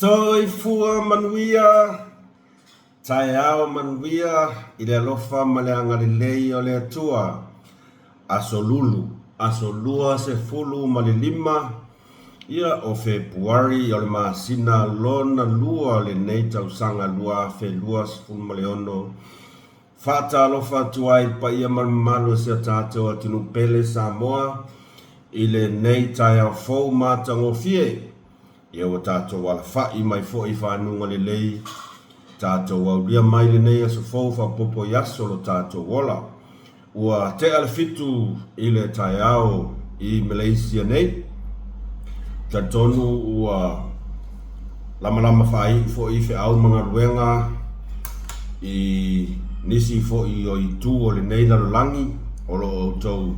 Soifua manuia, taeao manuia i le alofa ma le agalelei o le Atua. Aso Lulu, aso 25, ia, o Fepuari o le masina lona lua o lenei tausaga 2026. Faatalofa atu ai i le paia ma le mamalu o si o tatou atunuu pele Samoa i lenei taeao fou matagofie. Ia ua tatou alafai mai foi i fanuga lelei, tatou aulia mai lenei aso fou faaopoopo i aso o lo tatou ola. Ua tea le 7 i le taeao i Malaysia nei. Talitonu ua lamalama faaiu foi feau ma galuega i nisi foi o itu o lenei lalolagi o lo o outou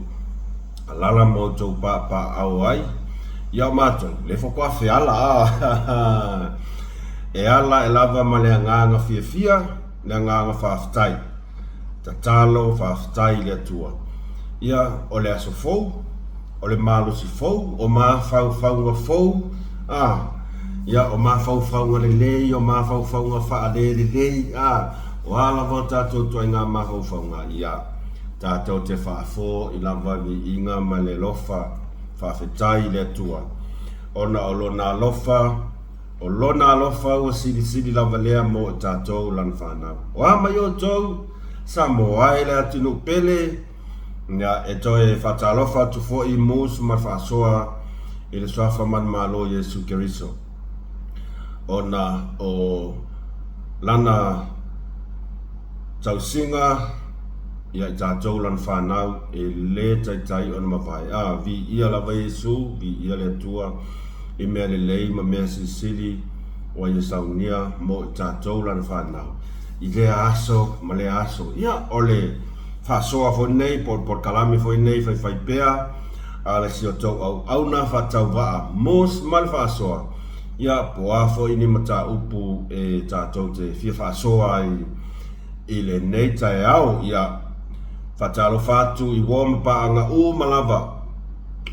alala ma outou paapaaao ai. Ia o matou, lea faatoa feala a e ala ae lava ma le agaga fiafia, le agaga faafetai. Tatalo, faafetai i le Atua. Ia, o le aso fou, o le malosi fou, o mafaufauga fou, a, ia, o mafaufauga lelei, o mafaufauga faalelelei, a, o a lava o tatou ituaiga mafaufauga, ia, tatou te faafo'i lava viiga ma le alofa, faafetai i le Atua, ona o Lona alofa, O Lona alofa ua silisili lava lea mo i tatou lana fanau. O a mai outou, Samoa e le atunuu pele, ia e toe faatalofa atu foi Mus ma le faasoa i le Suafa Manumalo Iesu Keriso, ona o Lana tausiga ia i tatou lana fanau e le taitai ona mavae. A, viia lava Iesu, viia le Atua. i mea lelei ma mea silisili ua ia saunia mo i tatou lana fanau i lea aso ma lea aso. Ia, o le faasoa foi lenei po o le polokalame foi lenei faifaipea a le si o tou auauna faatauvaa Moose ma le faasoa, ia, po o a foi ni mataupu e tatou te fia faasoa ai i lenei taeao. Ia, faatalofa atu i uo ma paaga uma lava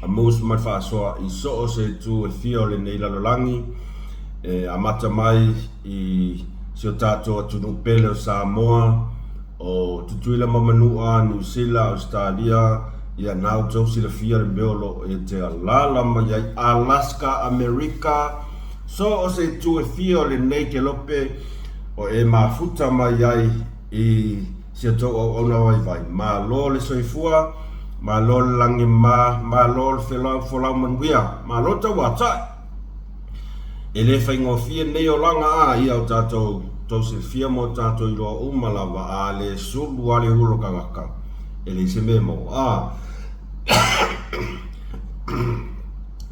a Moose ma le faasoa i so o se itu e fia o lenei lalolagi, e amata mai i si o tatou atunuu pele o Samoa, o Tutuila ma Manua, Niu Sila, Ausetalia, ia na outou silafia le mea o lo o e te alaala mai ai, Alaska, Amerika, so o se itu e fia o lenei kelope o e mafuta mai ai i si a outou auauna vaivai. Malo le soifua, malo le lagi ma, malo le felau folau manuia, malo tauatai. E le faigofie nei olaga a ia o tatou tou silafia ma o tatou iloa uma lava a le sulu a le ulo tagata e leai se mea e maua a.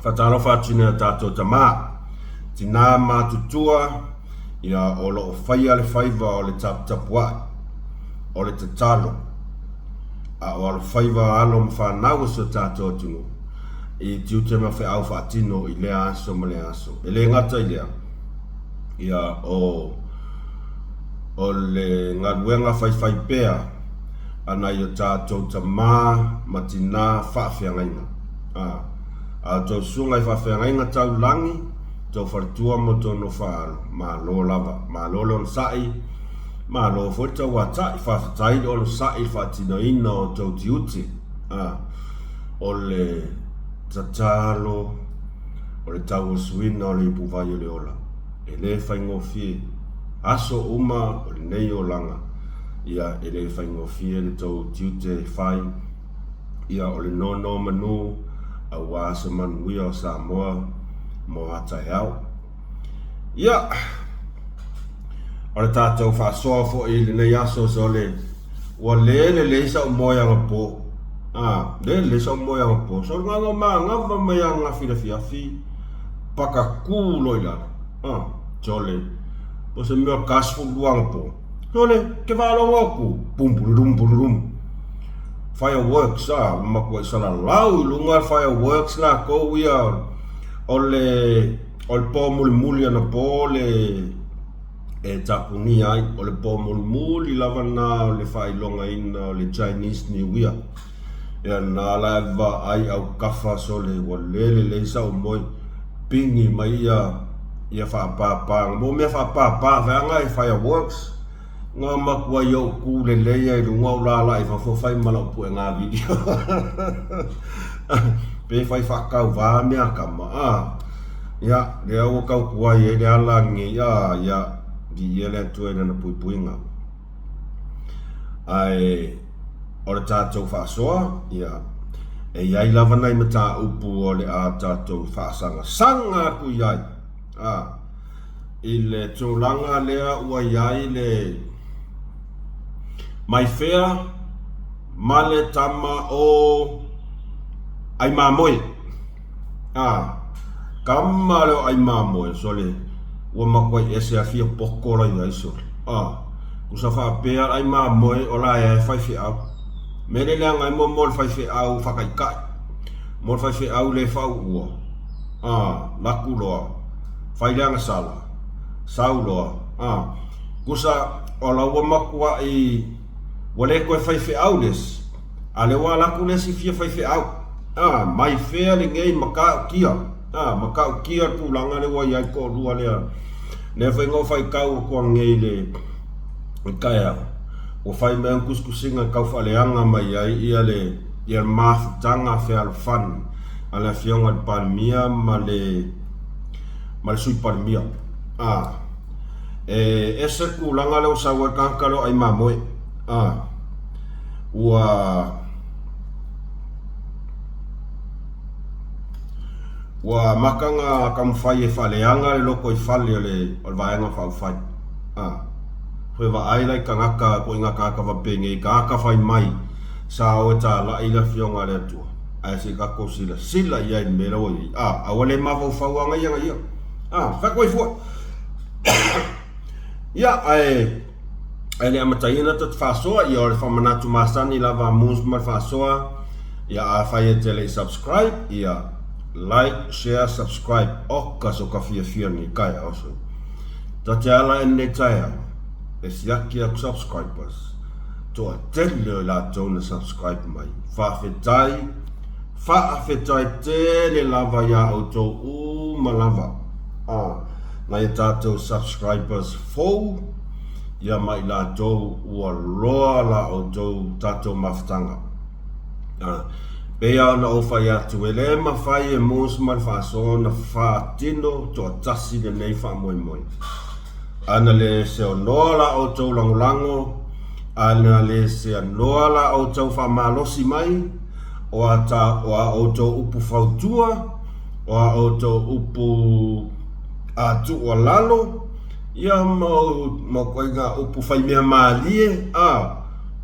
Faatalofa atu i nai o tatou tama, tina matutua, Ia, o lo o faia le faiva o le taputapuai, o le tatalo, a o alofaiva alo ma fanau o si o tatou atunuu i tiute ma feau faatino i lea aso ma lea aso. E le gata i lea, ia, o, o le galuega faifaipea a nai o tatou tama ma tina faafeagaiga, a, a outou susuga i faafeagaiga taulagi, tou faletua ma tou nofo-a-alo, malo lava. Malo le onosai, malo foi le tauatai. Faafetai le onosai i le faatinoina o tou tiute. A, o le tatalo, o le tauasuina o le ipuvai o le ola, e le faigofie. Aso uma o lenei olaga, ia, e le faigofie le tou tiute e fai. Ia, o le nonomanu aua se manuia o Samoa mo a taeao. Ia, o le tatou faasoa foi i lenei aso, sole, ua le lelei sa'u moe agapo. A, le lelei sa'u moe agapo. So, o le gaga magava mai ananafi i le afiafi, pakakū loa i lalo. A, sole, po o se mea o le 12 agapo. Sole, ke faalogo atu, pum pulurum pulurum. Fireworks, a, ua matuai salalau i luga le fireworks lakou ia o le o le po mulimuli anapo le e tapunia ai, o le po mulimuli lava lena o le faailogaina o le Chinese New Year. Ia na la e vaai autafa sole ua le lelei sau moe, pigi mai ia. Ia faapapa, mo mea faapapa vaega e fireworks, nga matuai ou ku lelei ai i luga ou lala i fafo fai ma lau puega video. Pe fai faakauva mea kama, a. Ia, lea ua tau tuai ai le ala nei, a, ia, viia le Atua i Lana puipuiga. Ae o le tatou faasoa, ia, e i ai lava nai mataupu o le a tatou faasagasaga atu i ai, a, i le tulaga lea ua i ai le mai fea ma le tama o Aimamoe. A, kama lea o Aimamoe, sole, ua matuai ese a fia poto la i ai, sole. A, tusa faapea le Aimamoe o la e faifeau. Mea le leaga ai mo le faifeau faataitai, mo le faifeau le faauua. A, laku loa, fai le agasala, sau loa. A, tusa o la ua matuai, ua le toe faifeau le isi, A lea ua alu atu le isi fia faifeau. A, mai fea lenei matautia? A, matautia le tulaga lea ua i ai le toalua lea. Lea foi na ou faitau atu ananei i le taeao, ua fai mai ana tusitusiga e tau faaleaga mai ai ia le ia le mafutaga fealofani a le Afioga i le Palemia ma le ma le Sui Palemia. A, e ese le tulaga lea ua sau ai le tagata lea o Aimamoe. A, ua ua amata ona taumafai e faaleaga le lotoifale o le o le Vaega Faaupufai. A, toe vaai la i tagata, ituaiga tagata fapenei, tagata fai mai sa o e talai le Afioga a le Atua, ae se i tatou silasila i ai i le mea la ua i ai. A, a ua le mafaufau lava ia ia. A, fai atu ai fua. Ia, ae Ae le amataina ta te faasoa, ia o le faamanatu masani lava a Moons ma le faasoa, ia afai e te le i subscribe, ia like, share, subscribe, oka so ka fiafia lenei taeao so. Ta te ala e lenei taeao, e siaki aku subscribers, toatele o i latou na subscribe mai. Faafetai, faafetai tele lava iā outou uma lava, a, nai a tatou subscribers fou, ia ma i latou ua loa la outou tatou mafutaga. A, pei lava ona ou fai atu, e le mafai e Mose ma le faasoa ona faatino toatasi lenei faamoemoe. A na le seonoa la outou lagolago, a na le seanoa la outou faamalosi mai, o a, ta, o a outou upu fautua, o a outou upu a tuualalo, Ia mau ituaiga upu faimea malie, a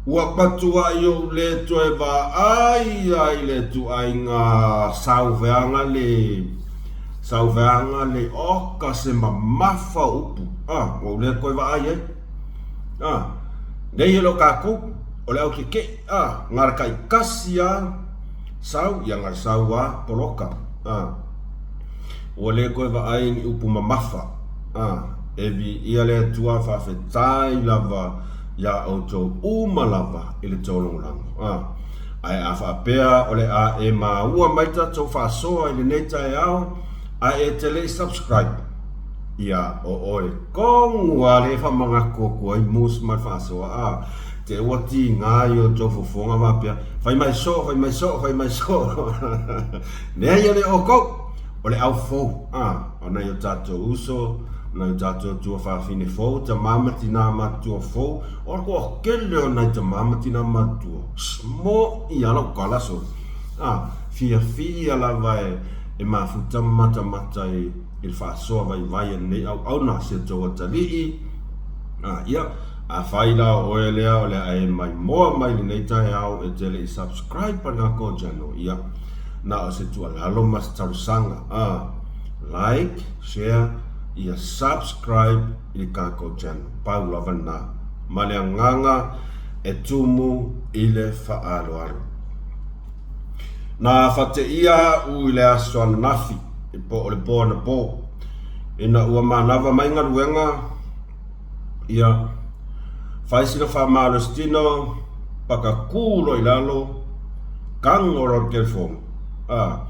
ua matuai ou le toe vaai lava i le ituaiga sauveaga le sauveaga le oka se mamafa o upu, a ua ou le toe vaai ai. A, nei e le o tatou, o le au tetee, a, na o le taitasi lava sau, ia na o le sau lava poloka, a. Ua le toe vaai i ni upu mamafa, a e viia le Atua faafetai lava iā outou uma lava i le tou lagolago. A Ae a faapea o le a e maua mai tatou faasoa i lenei taeao ae e te le i subscribe, ia o oe tonu lava lea e faamanatu atu ai Moose ma le faasoa, a te ua tiga i outou fofoga faapea, fai mai soo, fai mai soo, fai mai soo. Leai e le outou, o le au fou, a, o nai o tatou uso, o nai o tatou tuafafine fou, tama ma tinā matutua fou, o le toatele o nai tama ma tinā matutua, moʻi lava lau tala sole, a, fiafia lava e, e mafuta ma matamata i, i le faasoa vaivai a lenei auauna, si outou atalii, a, ia, afai la o oe lea o le a e maimoa mai lenei taeao e te le i subscribe i le tatou channel, ia, Na o se tuualalo ma se talosaga a like, share ia subscribe i le tatou channel. Pau lava lena. Ma le agaga e tumu i le faaaloalo. Na fateia a'u i le aso ananafi po o le po anapo ina ua manava mai galuega Ia, fai sina faamalositino, pakakū loa i lalo, tago loa le telefoni. A,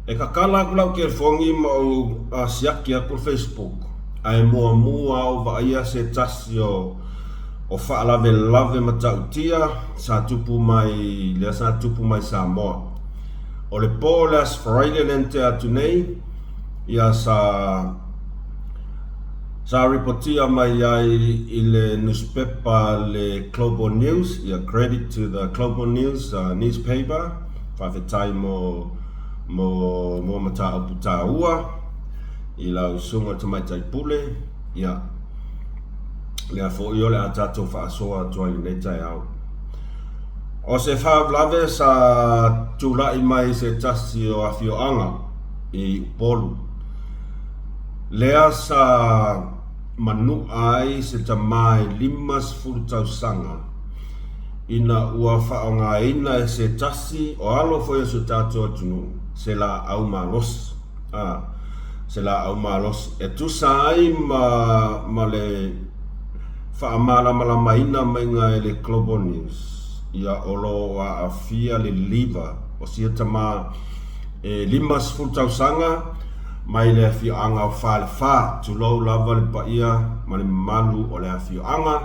E kakala aku lau kelefogi ma ou siaki aku le Facebook, ae muamua ou vaaia se tasi o o faalavelave matautia sa tupu mai lea sa tupu mai Samoa. O le po o le Aso Faraile lea na tea atu nei, ia sa sa ripotia mai ai i le nusipepa a le Global News, ia credit to the Global News newspaper, faafetai mo mo mo mataupu taua i lau susuga i le Tamaitai Pule, ia lea foi o le a tatou faasoa atu ai i lenei taeao. O se faalavelave sa tulai mai i se tasi o afioaga i Upolu, lea sa manua ai se tama e 50 tausaga ina ua faaaogaina e se tasi o alo foi o si o tatou atunuu se laau malosi, a, se laau malosi e tusa ai ma, ma le faamalamalamaina maiga e le Global News, ia o lo o aafia le liver o sia tama e 50 tausaga mai le afioaga o Falefa, tulou lava le paia ma le mamalu o le afioaga.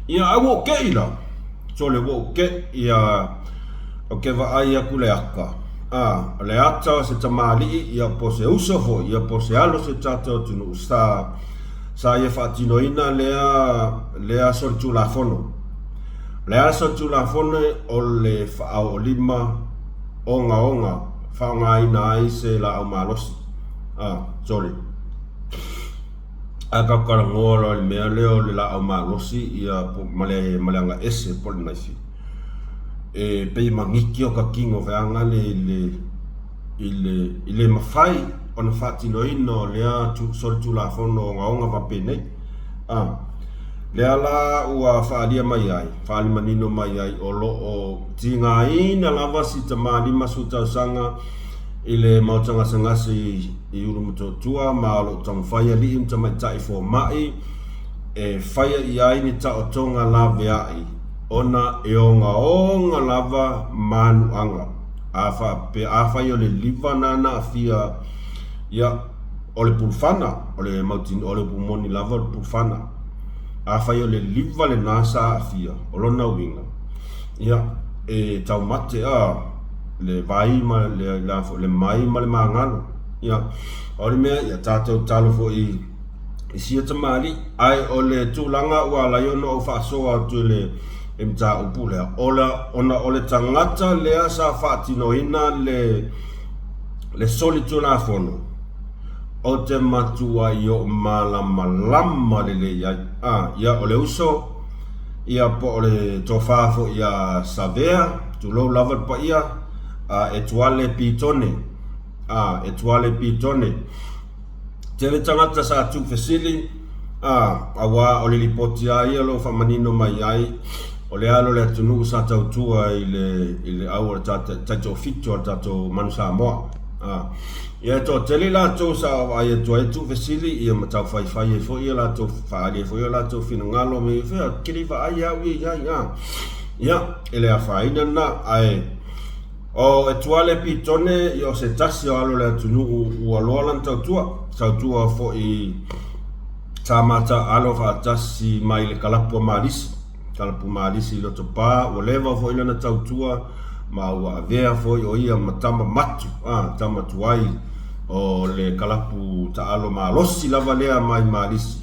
Ia ae ua ou te'i la, sole ua ou te'i ia ou te vaai atu le ata, a, o le ata o se tamalii ia po o se uso foi ia po o se alo o se tatou atunuu sa sa ia faatinoina lea lea solitulafono. O le a le solitulafono o le faaoolima ogaoga faaaogaina ai se laau malosi, a, sole. Ae tatou talanoa loa i le mea lea o le laau malosi ia ma le ma le agaese po o le naifi, e pei e magiki o ta tino vaeaga le i le i le i le mafai ona faatinoina o lea solitulafono ogaoga faapenei. A lea la ua faaalia mai ai, faaali manino mai ai o lo o tigaina lava si tama 50 tausaga i le maota gasegase i Ulumotootua ma o lo o taumafai alii ma tamaitai fomai e faia i ai ni taotoga laveai ona e ogaoga lava manuaga. A faapea, afai o le liva na na aafia, ia, o le pulufana, o le mautinoa, o le upu moni lava o le pulufana. Afai o le liva lena sa aafia, o lona uiga, ia, e taumate, a, le vai ma le, le, le mai ma le magalo. Ia, o le mea, ia tatou talo foi i sia tamalii, ae o le tulaga ua ala ai ona ou faasoa atu i le mataupu lea, ona o le tagata lea sa faatinoina le, le solitulafono, ou te matuai ou malamalama lelei ai. A, ia, o le uso, ia, po o le tofa foi ia Savea, tulou lava le paia, a, Etuale Pitone, a, Etuale Pitone. Tele tagata sa tuufesili, a, auā o le lipoti a ia o lo o faamanino mai ai, o le alo o le atunuu sa tautua i le, i le au o le taitoafitu a le tatou Manu Samoa. A, ia e toatele i latou sa vaai atu ai tuufesili, ia ma taufaifai ai foi ia latou, faaali ai foi o latou finagalo, me i fea, ke le i vaai au ia i ai, a. Ia, e le afaina lena, ae, O Etuale Pitone ia o se tasi o alo o le atunuu ua loa lana tautua, tautua foi sa mataalo faatasi mai le kalapu a Malisi, kalapu Malisi i Lotopa, ua leva foi lana tautua ma ua avea foi o ia ma tama matu, a, tama tuai o le kalapu taalo malosi lava lea mai Malisi.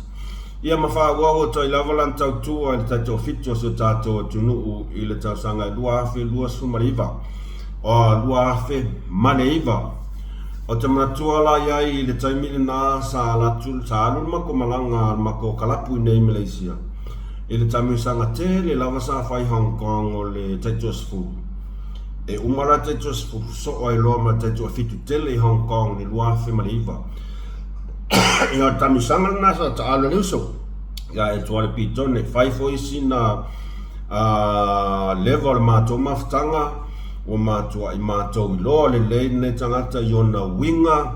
Ia ma faaauau atu ai lava lana tautua i le taitoafitu o si o tatou atunuu i le tausaga e 2029, o 2009. Ou te manatua la i ai i le taimi lena sa ala atu, sa alu le matou malaga a le matou kalapu i nei Malaysia i le taamilosaga tele lava sa fai i Hong Kong o le taitoasefulu. E uma la le taitoasefulu, soo ai loa ma le taitoafitu tele i Hong Kong i le 2009. Ia o le taamilosaga lena sa taalo e le uso ia Etuale Pitone, fai foi sina leva o le matou mafutaga, ua matuai matou iloa lelei lenei tagata i ona uiga,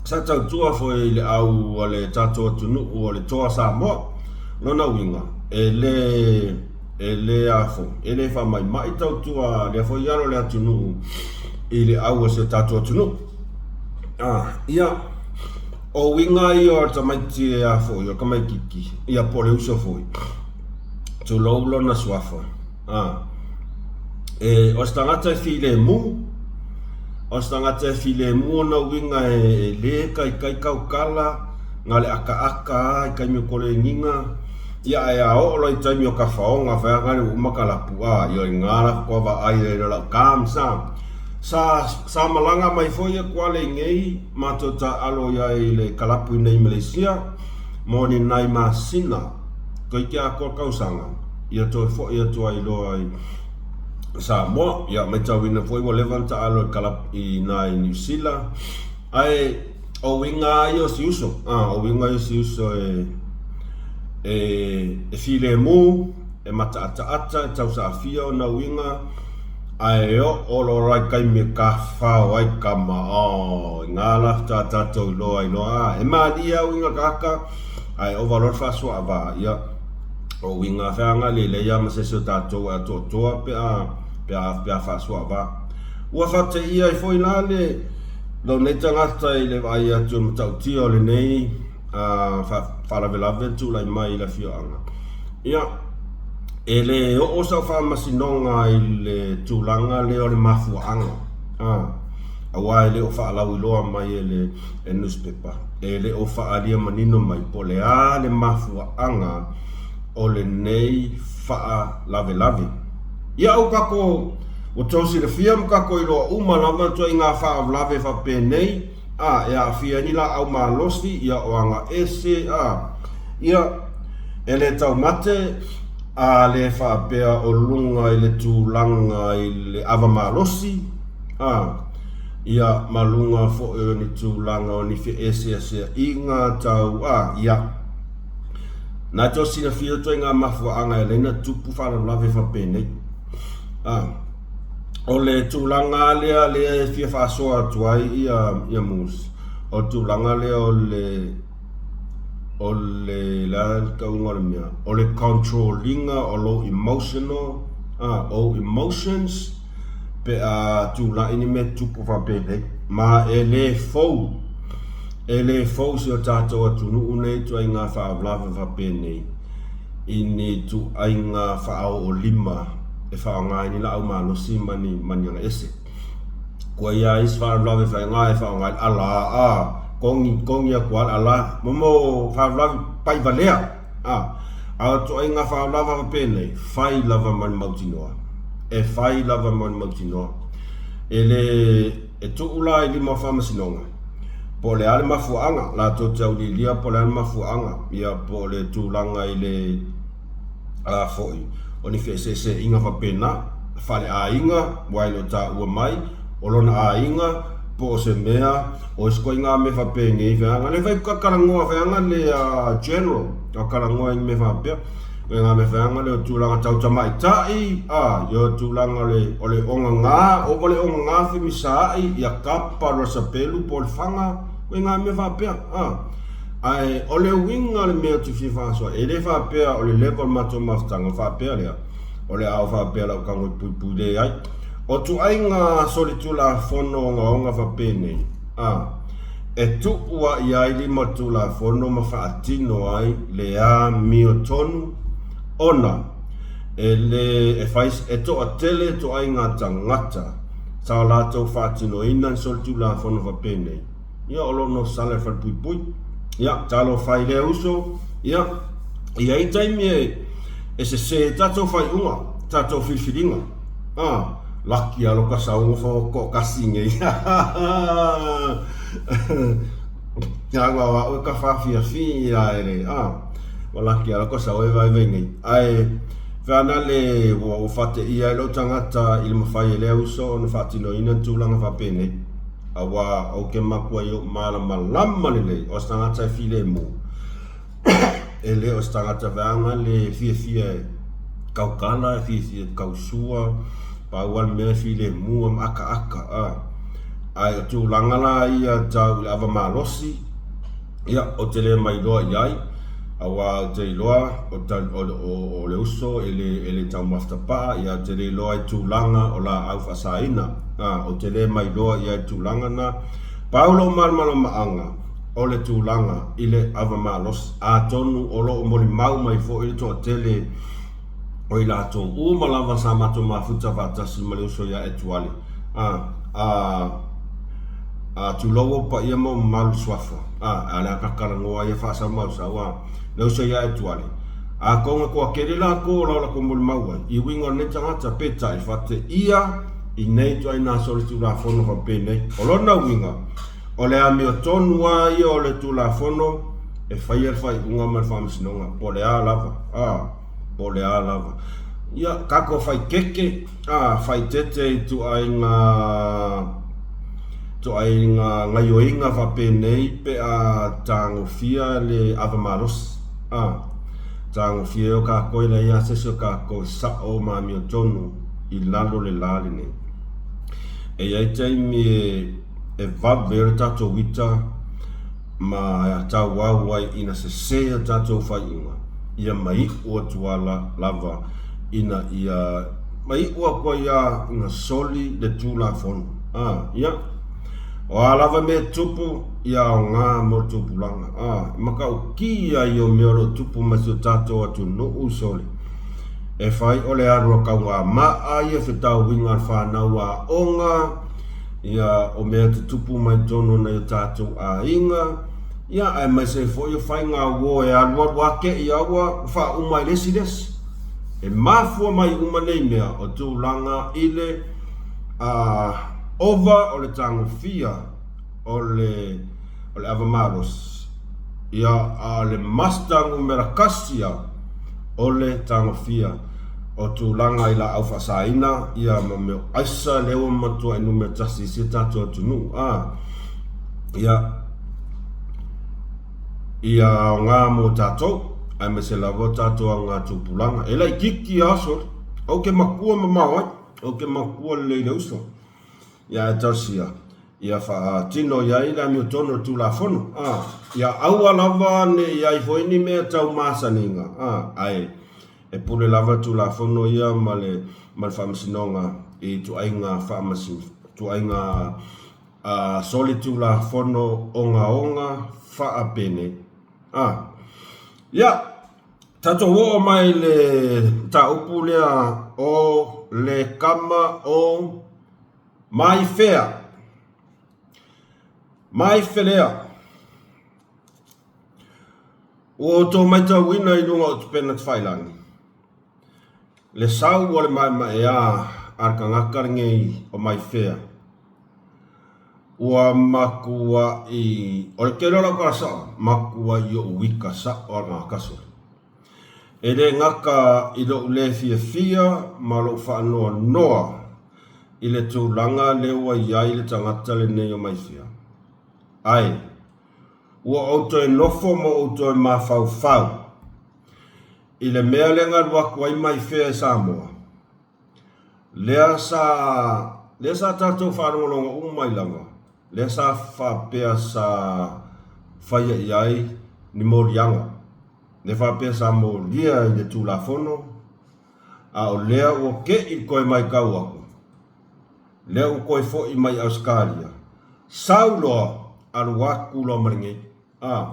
sa tautua foi i le au a le tatou atunuu o le Toa Samoa. Lona uiga, e le, e le a foi, e le faamaimai tautua a lea foi alo o le atunuu i le au o si o tatou atunuu. Ah, ia, o uiga ia o le tamaiti e a foi, o le tamaititi, ia po o le uso foi, tulou lona suafa. Ah, e, o se tagata e filemu, o se tagata e filemu ona uiga e lē taitai tautala, na o le akaaka lava i taimi o koleniga, ia ae a oo loa i taimi o tafaoga faiaga le ua uma kalapu, a ia o i ina la faatoa vaai ai loa lau kamsa. Sa, sa malaga mai foi Ekuale i nei, matou taaalo i ai i le kalapu i nei i Malaysia, mo ni nai masina, toeitiiti atoa le tausaga, ia toe foi atu ai loa i Samoa. Ia, matauina foi ua leva ona taaalo i le kalapu i ina i Niu Sila, ae o uiga lava ia o si uso, a, o uiga ia o si uso e, e, e filemu, e mataataata, e tausaafia ona uiga, ae oo loa i taimi e tafafao ai tama, oh, i na la faatoa tatou iloa ai loa, a, e malie lava uiga o le tagata, ae ova loa le faasuaava, ia, o uiga feaga le lelei lava ma se isi o tatou e atoatoa pe a, pe a, pe a faasuaava. Ua faateia ai foi la le, lou nei tagata i le vaai atu i le matautia o lenei faalavelave na tulai mai i le afioaga. Ia, e le oo sau faamasinoga i le tulaga lea o le mafuaaga, aua e le o faalauiloa mai e le nusipepa, e le o faaalia manino mai po o le a le mafuaaga o lenei faalavelave. Ia, ua tatou, ua tou silafia ma tatou iloa uma lava ituaiga faalavelave faapenei, a, e aafia ai ni laau malosi, ia, o aga ese, a, ia, e le taumate, a le faapea o luga i le tulaga i le ava malosi, a, ia, ma luga foi o ni tulaga o ni feeseeseaiga tau, a, ia. Na tou silafia ituaiga mafuaaga e ala ai ona tupu faalavelave faapenei. A. O le tulaga lava lea lea e fia faasoa atu ai ia ia Moose, o le tulaga lea o le o le le a le tauga o le mea, o le control ina o lou emotional, a, ou emotions pe a tulai ni mea tupu faapenei. Ma e le fou, e le fou si o tatou atunuu nei ituaiga faalavelave faapenei. i ni ituaiga faaoolima e faaaoga ai ni laau malosi ma ni ma ni agaese. Kua i a isi faalavelave faiga e faaaoga ai le ala a kogi kogi atu lava le ala mo mo faalavelave pai valea a a o ituaiga faalavelave faapenei, fai lava ma le mautinoa. E fai lava ma le mautinoa. E le e tuu la i lima o faamasinoga po o le a le mafuaaga, latou te auliilia po o le a le mafuaaga, ia po o le tulaga i le a foi o ni feeseeseaiga faapena, faaleaiga, aua e le o taua mai o lona aiga po o se mea o isi ituaiga mea faapenei feaga le fai talanoa feaga le general talanoa i ni mea faapea. Ituaiga mea feaga lea o tulaga tau tamaitai, a, ia o tulaga o le, o le ogaga, ova le ogaga femisaai, ia kapa loa le sapelu po o le faga, ituaiga mea faapea, a. Ae o le uiga o le mea ou te fia faasoa, e le faapea o le leva o le matou mafutaga, faapea lea, o le a ou faapea o le a ou tago i puipui, leai. O ituaiga solitulafono ogaoga faapenei, a. E tuu ai ai lima Tulafono ma faatino ai le amiotonu ona e le e fai e toatele ituaiga tagata sa o latou faatinoina ni solitulafono faapenei, ia o lo o nofosala i le falepuipui. Ia, talofa i lea uso, ia, e i ai taimi e e sese ai tatou faaiuga, tatou filifiliga. A, laki a loka sauga fo toatasi nei. Leaga o au e ka faafiafia e le, a, ua laki a loka sau e vaivai nei. Ae, feana le ua ua faateia ai lou tagata i le mafai e lea uso ona faatinoina ni tulaga faapenei. Aua ou te matuai ou malamalama lelei, o se tagata e filemu. E le o se tagata vaega le fiafia e tautala, e fiafia e tausua, pau lava le mea e filemu ma akaaka. Ae o tulaga la ia tau i le ava malosi, ia, ou te le mailoa i ai. Aua ou te iloa o, o, o, o le uso e le, e le taumafa tapaa, ia ou te le iloa i tulaga o laau faasaina. A, ou te le mailoa i ai tulaga na. Pau lou malamalamaaga o le tulaga i le ava malosi, atonu o lo o molimau mai foi le toatele o i latou uma lava sa matou mafuta faatasi ma le uso ia Etuale. A, a, a tulou ou paia ma ou mamalu suafa, a, a le a takalanoa ia faasaumau a, le uso ia Etuale. Atonu e toatele latou o la o latou molimau ai, i uiga o lenei tagata, peitai, faateia i nei ituaiga solitulafono faapenei. O lona uiga, o le amiotonu lava ia o le Tulafono e faia le faaiuga ma le Faamasinoga, po o le a lava, a, po o le a lava. Ia, tatou faitete, a, faitete i ituaiga, ituaiga gaioiga faapenei pe a tagofia le ava malosi, a, tagofia ai o tatou e leai lava se isi o tatou e sao ma amiotonu i lalo o le la lenei. E i ai taimi e vave ai le tatou ita ma tauau ai ina sese a tatou faaiuga, ia maiu atu lava ina ia maiu atu ai lava ina soli le Tulafono. A, ia, o a lava mea e tupu, ia aoga mo le tupulaga. A, e matautia ia o mea o lo o tupu mai si o tatou atunuu soli. E fai o le alu a taugamaa ia fetauiga a le fanau aoga, ia o mea tutupu mai totonu o nai o tatou aiga, ia aemaise ai foi o faiga uo e alualu ake ia ua faauma e le isi le isi. E mafua mai uma nei mea o tulaga i le ova o le tagofia o le o le ava malosi, ia, a o le master numera kasi ia o le tagofia o tulaga i laau faasaina, ia, ma mea o aisa lea ua matuai numera tasi i si o tatou atunuu, a, ia, ia aoga mo tatou, aemaise lava o tatou aoga tupulaga. E laitiiti lava sole, ou te matua mamao ai, ou te matua lelei i le uso. Ia ae tausia, ia faatino i ai le amiotonu o le Tulafono, a, ia aua lava ne i ai foi ni mea tau masaniga, a, ae e pule lava le Tulafono ia ma le, ma le Faamasinoga i ituaiga faamasi, ituaiga a, solitulafono ogaoga faapenei. A, ia, tatou oo mai i le mataupu lea o le kama o Maifea. Maifelea. Ua outou matauina i luga o Tupena Tafailagi, le sau o le maemaea a le tagata lenei o Maifea. Ua matuai, o le tele o lau tala sao, matuai ou ika sao a le tagata sole. E le gata i lou le fiafia ma lou faanoanoa i le tulaga lea ua i ai le tagata lenei o Maifea, ae ua ou toe nofo ma ou toe mafaufau i le mea lea na alu atu ai Maifea i Samoa. Lea sa, lea sa tatou faalogologo uma ai lava, lea sa faapea sa faia i ai ni moliaga, lea faapea sa molia i le Tulafono, a o lea ua te i toe matau atu, lea ua toe foi mai i Ausetalia, sau loa, alu atu loa ma lenei. A.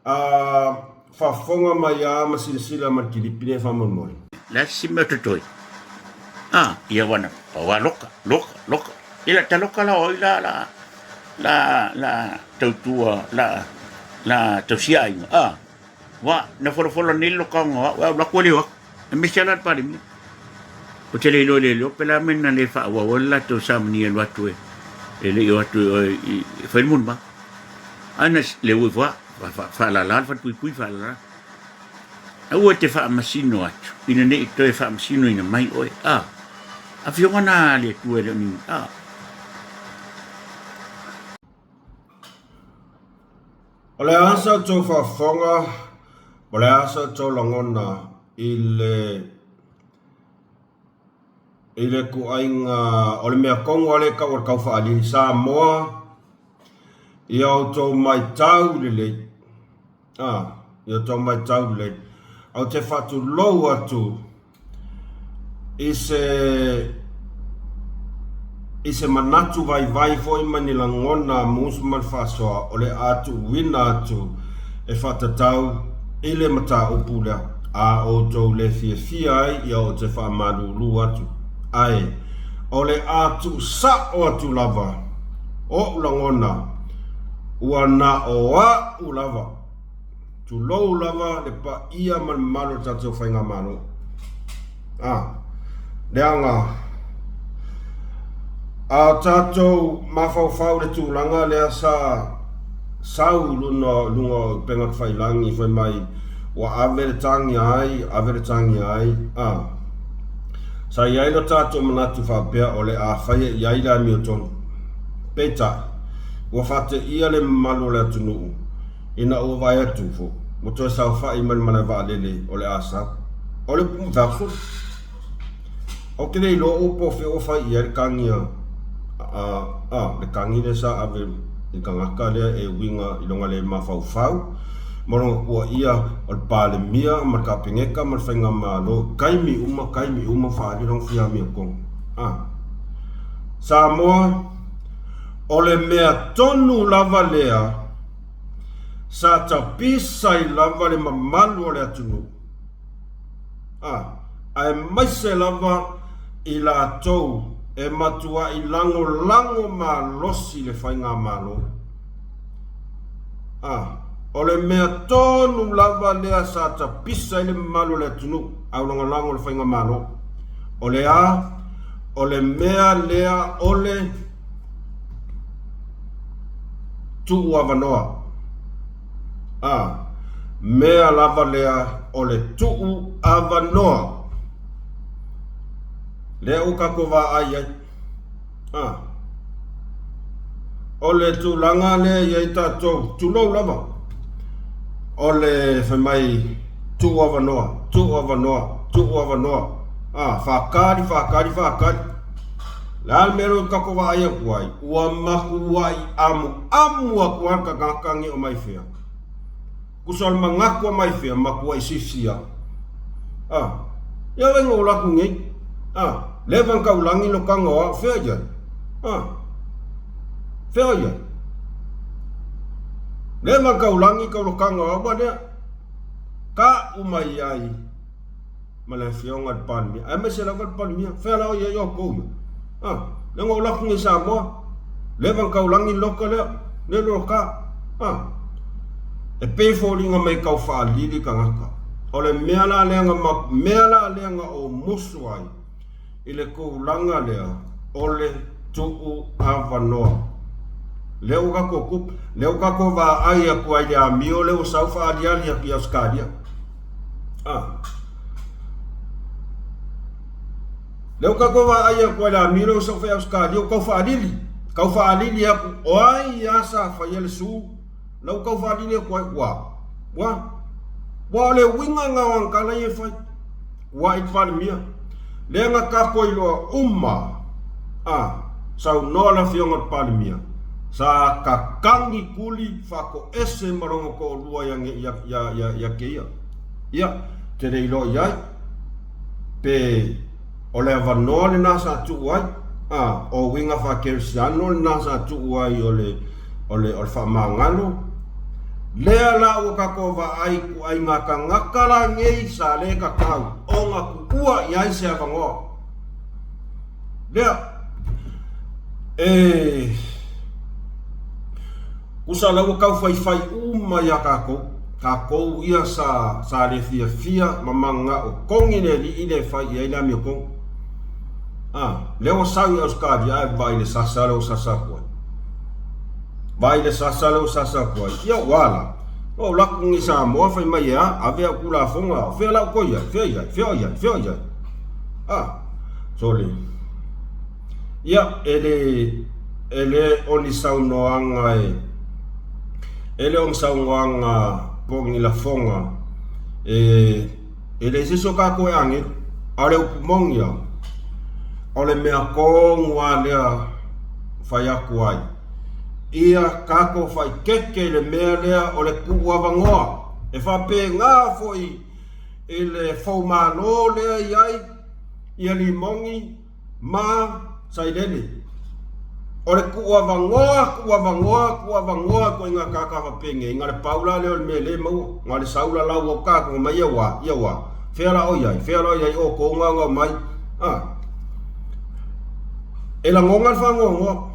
A faafofoga mai a ma silasila ma le kilipi nei faamolemole. Le a se mea o totoe? A, ia ua na pau a loka, loka, loka. I la ta loka la oi la la la la tautua la la tausia aiga. A, wa na folofola nei loka o au au lako le wak. E mese ala le Palemia. O te le iloa le iloa pe la me na le faaauau ai le latou samania e alu atu e e le i o atu e e fai le molimau. Ae na le ua ifo a faalala le falepuipui faalala. Aua e te faamasino atu ina ne i toe faamasinoina mai oe. A, afioga na a le Atua e le o ni a. O le a sa outou faafofoga, o le a sa outou lagona i le i le ituaiga o le mea tonu lava lea e tau o le taufaalili Samoa, ia outou matau lelei, a, I o tou matau lelei, ou te faatulou atu i se i se manatu vaivai foi ma ni lagona musu ma le faasoa o le a tuuina atu e faatatau i le mataupu lea a outou le fiafia ai ia ou te faamalulu atu. Ae o le a tuusao atu lava oʻu lagona ua na o aʻu lava. Tulou lava le paia ma le mamalu o le tatou Faigamalo. A, leaga a o tatou mafaufau i le tulaga lea sa sau i luna, luga o upega tafailagi fai mai ua ave le tagi a ai, ave le tagi a ai, a. Sa i ai lo tatou manatu faapea o le a faia i ai le amiotonu. Peitai, ua faateia le mamalu o le atunuu Ina ua vaai atu fo, ua toe saofai mai le malae vaalele o le a sau. O le upu vessel, ou te le iloa ua po o fea ua fai i ai le kagi a, a, a, le kagi lea sa ave i le tagata lea e uiga i lona le mafaufau ma lona tuuaia o le Palemia ma le Kapeneta ma le Faigamalo i taimi uma, taimi uma faaali lona fia amiotonu. A. Samoa, o le mea tonu lava lea Sa tapisa ai lava le mamalu o le atunuu, a, aemaise lava i latou e matuai lagolago malosi le faigamalo. A, o le mea tonu lava lea sa tapisa ai le mamalu o le atunuu aulagolago le faigamalo, o le a? O le mea lea o le. Tuu avanoa. A mea lava lea o le tuu avanoa. Lea ua tatou vaai ai. A o le tulaga lea e i ai tatou, tulou lava, o le fai mai tuu avanoa, tuu avanoa, tuu avanoa. A faatali, faatali, faatali. Le a le mea lea ua tatou vaai atu ai? Ua matuai amuamu atu lava le tagata nei o mai fea. Tusa o le manatu o mai fea, matuai sifisia. A, ia wai ngō laku nei. A, leva na taulangi lo kanga o au, fea ia? A, fea ia? Leva na taulangi kau lo kanga o au, ua lea. Ka umai ai. ma le Afioga i le Palemia, aemaise lava le Palemia, fea la o i ai outou ia? A, leaga o laku nei Samoa, leva na taulagi le loka lea, le loka, a. E pei e foliga mai tau faalili tagata. O le mea la lea na, mea la lea na ou musu ai, i le tulaga lea o le tuu avanoa. Lea ua tatou tupu, lea ua tatou vaai atu ai i le amio lea ua sau faaaliali atu i Ausetalia. Ah. Lea ua tatou vaai atu ai i le amio lea ua sau i Ausetalia, ua tau faalili, tau faalili atu, o ai lava sa faia le su, la ua tau faalili atu ai, ua, ua, ua o le uiga lena o ana tala ia e fai. Ua i Palemia, lea na tatou iloa uma a saunoa le Afioga i le Palemia, sa tatagi kuli faatoese ma lona toalua ia te ia. Ia, te le iloa i ai pe o le avanoa lena sa tuu ai, a, o uiga faa-kerisiano lena sa tuu ai o le o le o le faamagalo. Lea la ua tatou vaai ituaiga tagata la nei sa le tatau ona tuua i ai se avanoa. Lea e usa la ua tau faifai uma ia tatou, tatou ia sa sa le fiafia ma mananao togi le alii lea e fai i ai le amiotonu. A, lea ua sau i Ausetalia ae vaai i le sasa lea ua sasa atu ai. Vaai i le sasa lea ua sasa atu ai. Ia ua ala. Ua ou laku nei Samoa fai mai e a, ave au Tulafono a. Fea la outou i ai? Fea i ai? Fea i ai? Fea i ai? A, sole. Ia, e le, e le o ni saunoaga e, e le o ni saunoaga po o ni lafoga e, E leai se isi o tatou e agelu, a o le upu moni lava, o le mea tonu lava lea fai atu ai, ia tatou faitete i le mea lea o le tuuavanoa. E faapena foi i le foumalo lea e i ai ia Limogi ma Sailele. O le tuuavanoa, tuuavanoa, tuuavanoa ituaiga tagata faapenei, na o le pau la lea o le mea e le maua, na o le sau la lau au tatou mai ia ua, ia ua, fea la o i ai, fea la o i ai outou na ona omai, a. E lagona le faanoanoa.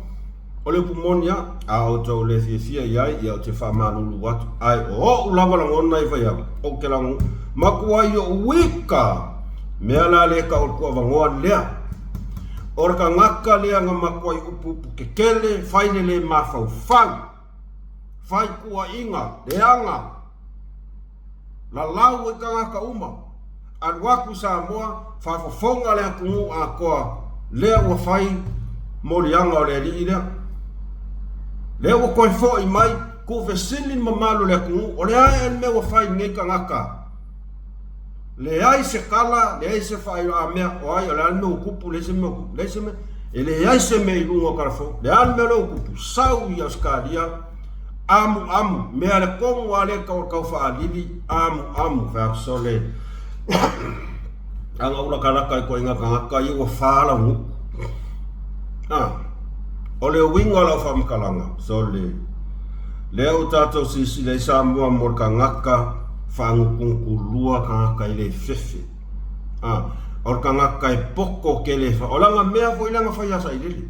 O le upu moni lava, a outou le fiafia i ai, ia ou te faamalulu atu, ae o oʻu lava lagona e fai atu, ou te lago, matua i oʻu ika mea la lea e tau o le tuuavanoa lea. O le tagata lea na matuai upuupu tetele, fai le le mafaufau, fai tuuaiga, leaga, Lalau ai tagata uma, alu atu i Samoa, faafofoga le atunuu atoa lea ua fai moliaga o le alii lea. Lea ua toe foi mai, tuufesili le mamalu o le atunuu, o le a ea le mea ua fai i lenei tagata? Leai se tala, leai se faailoamea, o ai, o le a le mea ua tupu, leai se mea ua tupu, leai se mea, e leai se mea i luga o telefoni. Le a le mea lea ua tupu? Sau i Ausetalia, Amuamu, mea le tonu a lea tau tau faalili, amuamu, fai atu sole, ana ula kalaka i koinga tagata ia ua fa lau nuku. Ah, o le uiga o lau faamatalaga, sole, lea ua tatou silasila i Samoa mo le tagata faanutunutulua tagata e le fefe. Ah, o le tagata e poto tele, o lana mea foi lea na fai ia Sailele.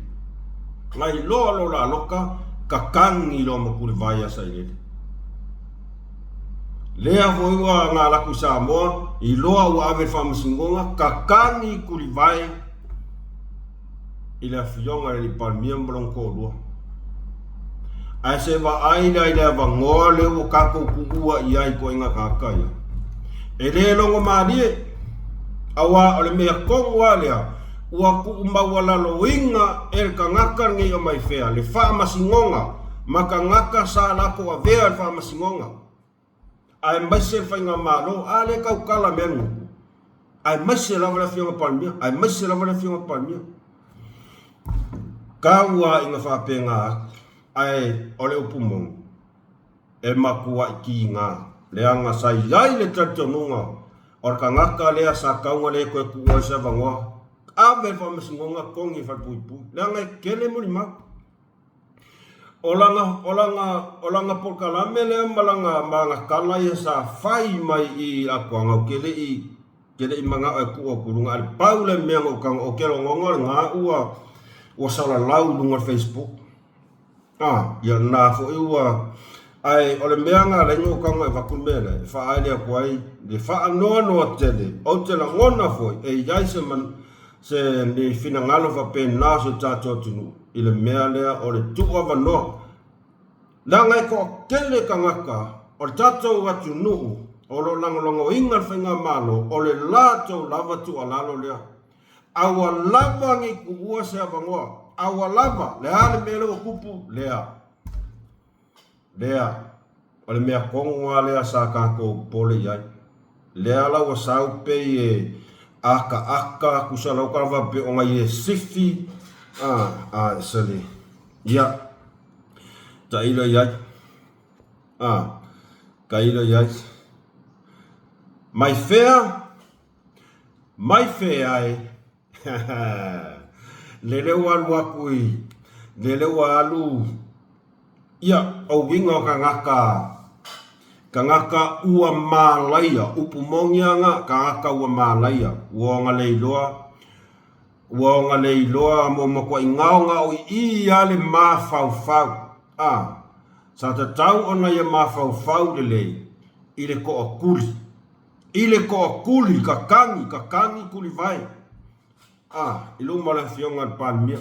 Ngai loa lo la loka, kakagi loa ma Kulivai ia Sailele. Lea foi ua galaku i Samoa, iloa ua ave i le faamasinoga, kakagi Kulivai i le afioga i le Alii Palemia ma lona toalua. Ae se vaai la i le avanoa lea ua tatou tuua i ai ituaiga tagata ia. E le logomalie, aua o le mea tonu lava lea, Ua tuumaualaloina e le tagata lenei o Maifea le faamasinoga ma tagata sa latou avea le faamasinoga, aemaise le faigamalo, a lea e tautala mea nuku, aemaise lava le Afioga Palemia, aemaise lava le Afioga Palemia. Tau lava ina faapena atu, ae o le upu moni, e matuai tiga, leaga sa i ai le talitonuga o le tagata lea sa tau na le toe tuua ai se avanoa, ave le faamasinoga togi e falepuipui, leaga e tele molimau. O lana, o lana, o lana polokalame lea ma lana ma ana tala ia sa fai mai i atoaga ou te le i, te le i manao e tuu atu i luga, ae le pau le mea na ou tago, ou te logona lena ua, ua salalau i luga o le facebook. A, ia lena foi ua, ae o le mea na ala ai ona ou tago e avatu le mea lea, e faaele atu ai le faanoanoa tele, ou te lagona foi e i ai se, se ni finagalo faapena o si o tatou atunuu i le mea lea o le tuuavanoa. Leaga e toatele tagata o le tatou atunuu o lo o lagolagoina le faigamalo, o le latou lava tuualalo lea. Aua lava ne i tuua se avanoa. Aua lava, le a le mea lea ua tupu? Lea. Lea. O le mea tonu lava lea sa tatou popole i ai. Lea la ua sau pei e akaaka tusa lau tala faapea ona ia sifi a, a, sale. Ia. Tailo i ai. A. Tailo i ai. Mai fea? Mai fea e Lele ua alu aku i Lele ua alu Ia, o uiga o tagata Tagata ua malaia Upu moni ana Tagata ua malaia Ua ona le iloa Ua ona le iloa Mo matuai gaogao i i a le mafaufau A Sa tatau ona ia mafaufau lelei I le toatuli I le toatuli, kakagi, kakagi tulivae, a, i luma o le Afioga i le Palemia.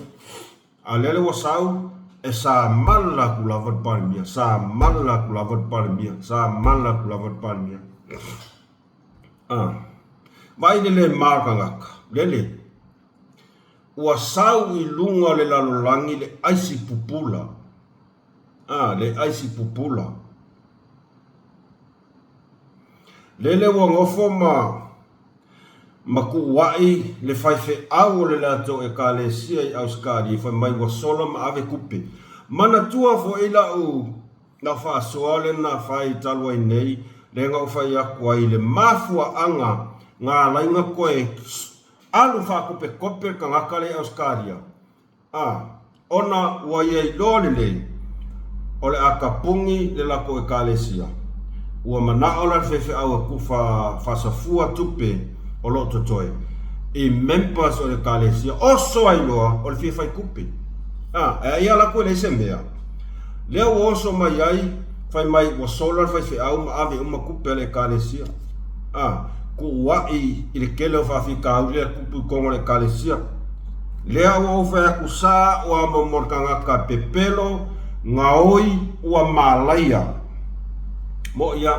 A o lea ua sau, e samala atu lava le Palemia, samala atu lava le Palemia, samala atu lava le Palemia. A, vaai le le ma o le tagata, lele, ua sau i luga o le lalolagi le aisi pupula, a, le aisi pupula. Lele ua nofo ma ma kuuaʻi le faifeau o le latou Ekalesia i Ausetalia fai mai ua sola ma ave tupe. Manatua foi lau lau faasoa lena fai talu ai nei. Lea na ou fai atu ai i le mafuaaga na ala ai ona toe alu faakopekope le tagata lea i Ausetalia, a, ona ua ia iloa lelei o le a tapuni le latou Ekalesia. Ua manao la le faifeau e tufa faasafua tupe o lo o totoe i members o le Ekalesia, oso ai loa o le fia fai tupe. A, e ai ala atu e leai se mea. Lea ua oso mai ai, fai mai ua sola le faifeau ma ave uma tupe a le Ekalesia. A, tuua'i i le tele o faafitauli lea tupu i totonu o le Ekalesia. Lea ua ou fai atu sa ua mo le tagata pepelo gaoi ua malaia. Moʻi ia.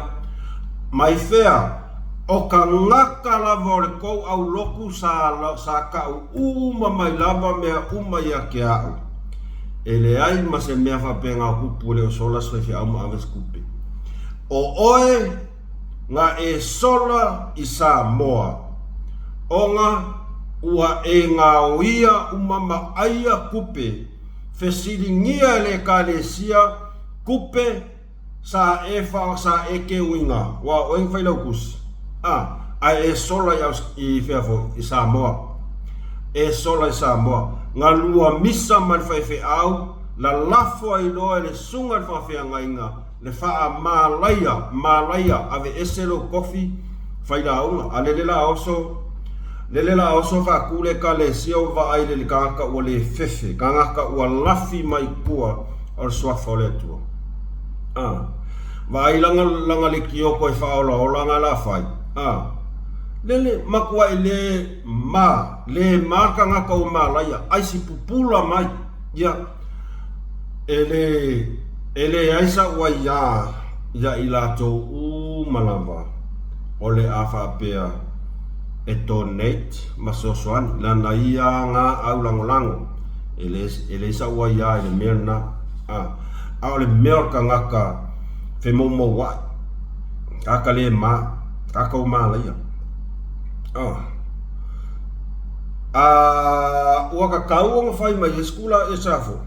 Mai fea, o tagata lava o le tou aulotu sa, sa tau uma mai lava mea uma ia te a'u. E leai ma se mea faapena o tupu e le o sola se faifeau ma ave se tupe. O oe na e sola i Samoa, ona ua e gaoia uma ma aia tupe fesiligia e le Ekalesia tupe sa e fa sa e keuina ua oe na failautusi a ae e sola i i fea foi i Samoa e sola i Samoa na lua misa ma le faifeau lalafo ai loa e le susuga i le faafeagaiga le faamalaia malaia aveese lou tofi fai lauga a lele la oso lele la oso faatu le ekalesia ua vaai le le tagata ua le fefe tagata ua lafi mai tua o le suafa o le Atua a vaai lana lana lekioko e faaolaola na la fai a lele matuai le ma le ma tagata ua malaia aisi pupula mai ia E le, e leai sa'u aiā iā i latou uma lava o le a faapea e donate ma fesoasoani lana ia ga au lagolago. E le, e leai sa'u aiā i le mea lena. A, a o le mea o le tagata femoumoua'i, tagata le ma, tagata ua malaia. A. A ua tatau ona fai mai e se tulaga ia Safo,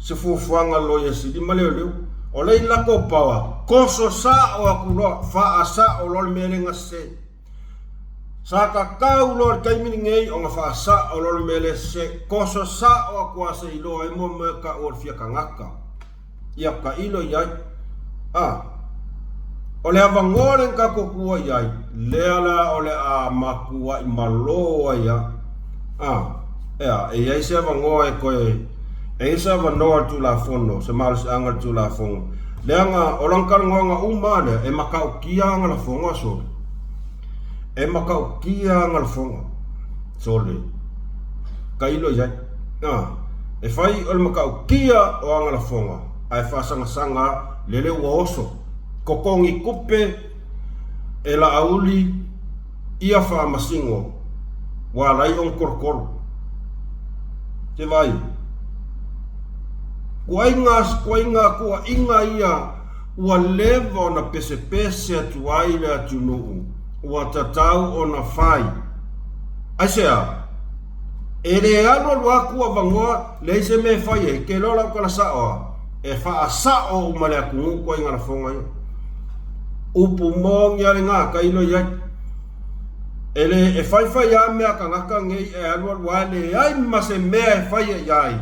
se fuafuaga loia sili ma leoleo. O lea i latou power, toso sao atu loa, faasao loa le mea lea na sese. Sa tatau loa i le taimi lenei ona faasao loa le mea lea sese, toso sao atu lava se i iloa ai mo mea tau o le fia tagata. Ia tailo i ai. A, o le avanoa lea na tatou tua i ai, lea la o le a matuai malo ai a. A, ea, e i ai se avanoa e toe, e i ai se avanoa i le Tulafono, se malosiaga i le Tulafono, leaga o lana talanoaga uma lava lea, e matautia ana lafoga sole. E matautia ana lafoga. Sole. Tailo i ai. A, e fai o le matautia o ana lafoga, ae faasagasaga lele ua oso. Totogi tupe e Laauli ia faamasino ua ala ai ona tolotolo. Te vaai. Kuaiga, kuaiga, kuaiga ia ua leva ona pesepese atu ai le atunuu ua tatau ona fai. Aisea? E le alualu atu avanoa, leai se mea e fai ai, ke loa lau tala sao a, e faasao uma le atunuu koe i ngalafoga ia. Upu moni a lena, tailo i ai. E le, e faifai a mea tagata nei e alualu a leai ma se mea e fai ai ai.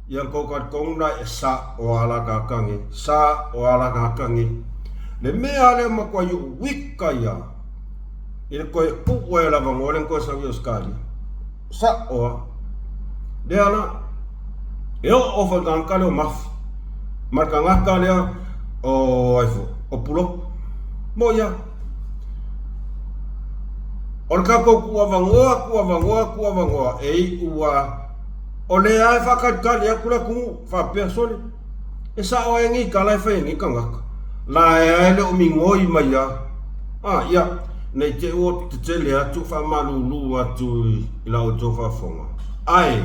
Ia kou talitonu la e sa o ala tagata nei, sa o ala tagata nei. Le mea lea matua i uika ia, i le toe uu ai o le avanoa lea na toe sau i Ausetalia. Sa'o a. Lea la, e oo foi i le tagata lea o Mafi, ma le tagata lea o ai foi, o Pulotu. Moʻi a. O le tatou tuuavanoa, tuuavanoa, tuuavanoa, e iu a, o lea e faatalitali atu le atunuu, faapea, sole, E sao ai nei tala e fai ai nei tagata. La e ae le o migoi mai a. A, ia, nei te ua tetele atu faamalulu atu i la outou faafofoga. Ae,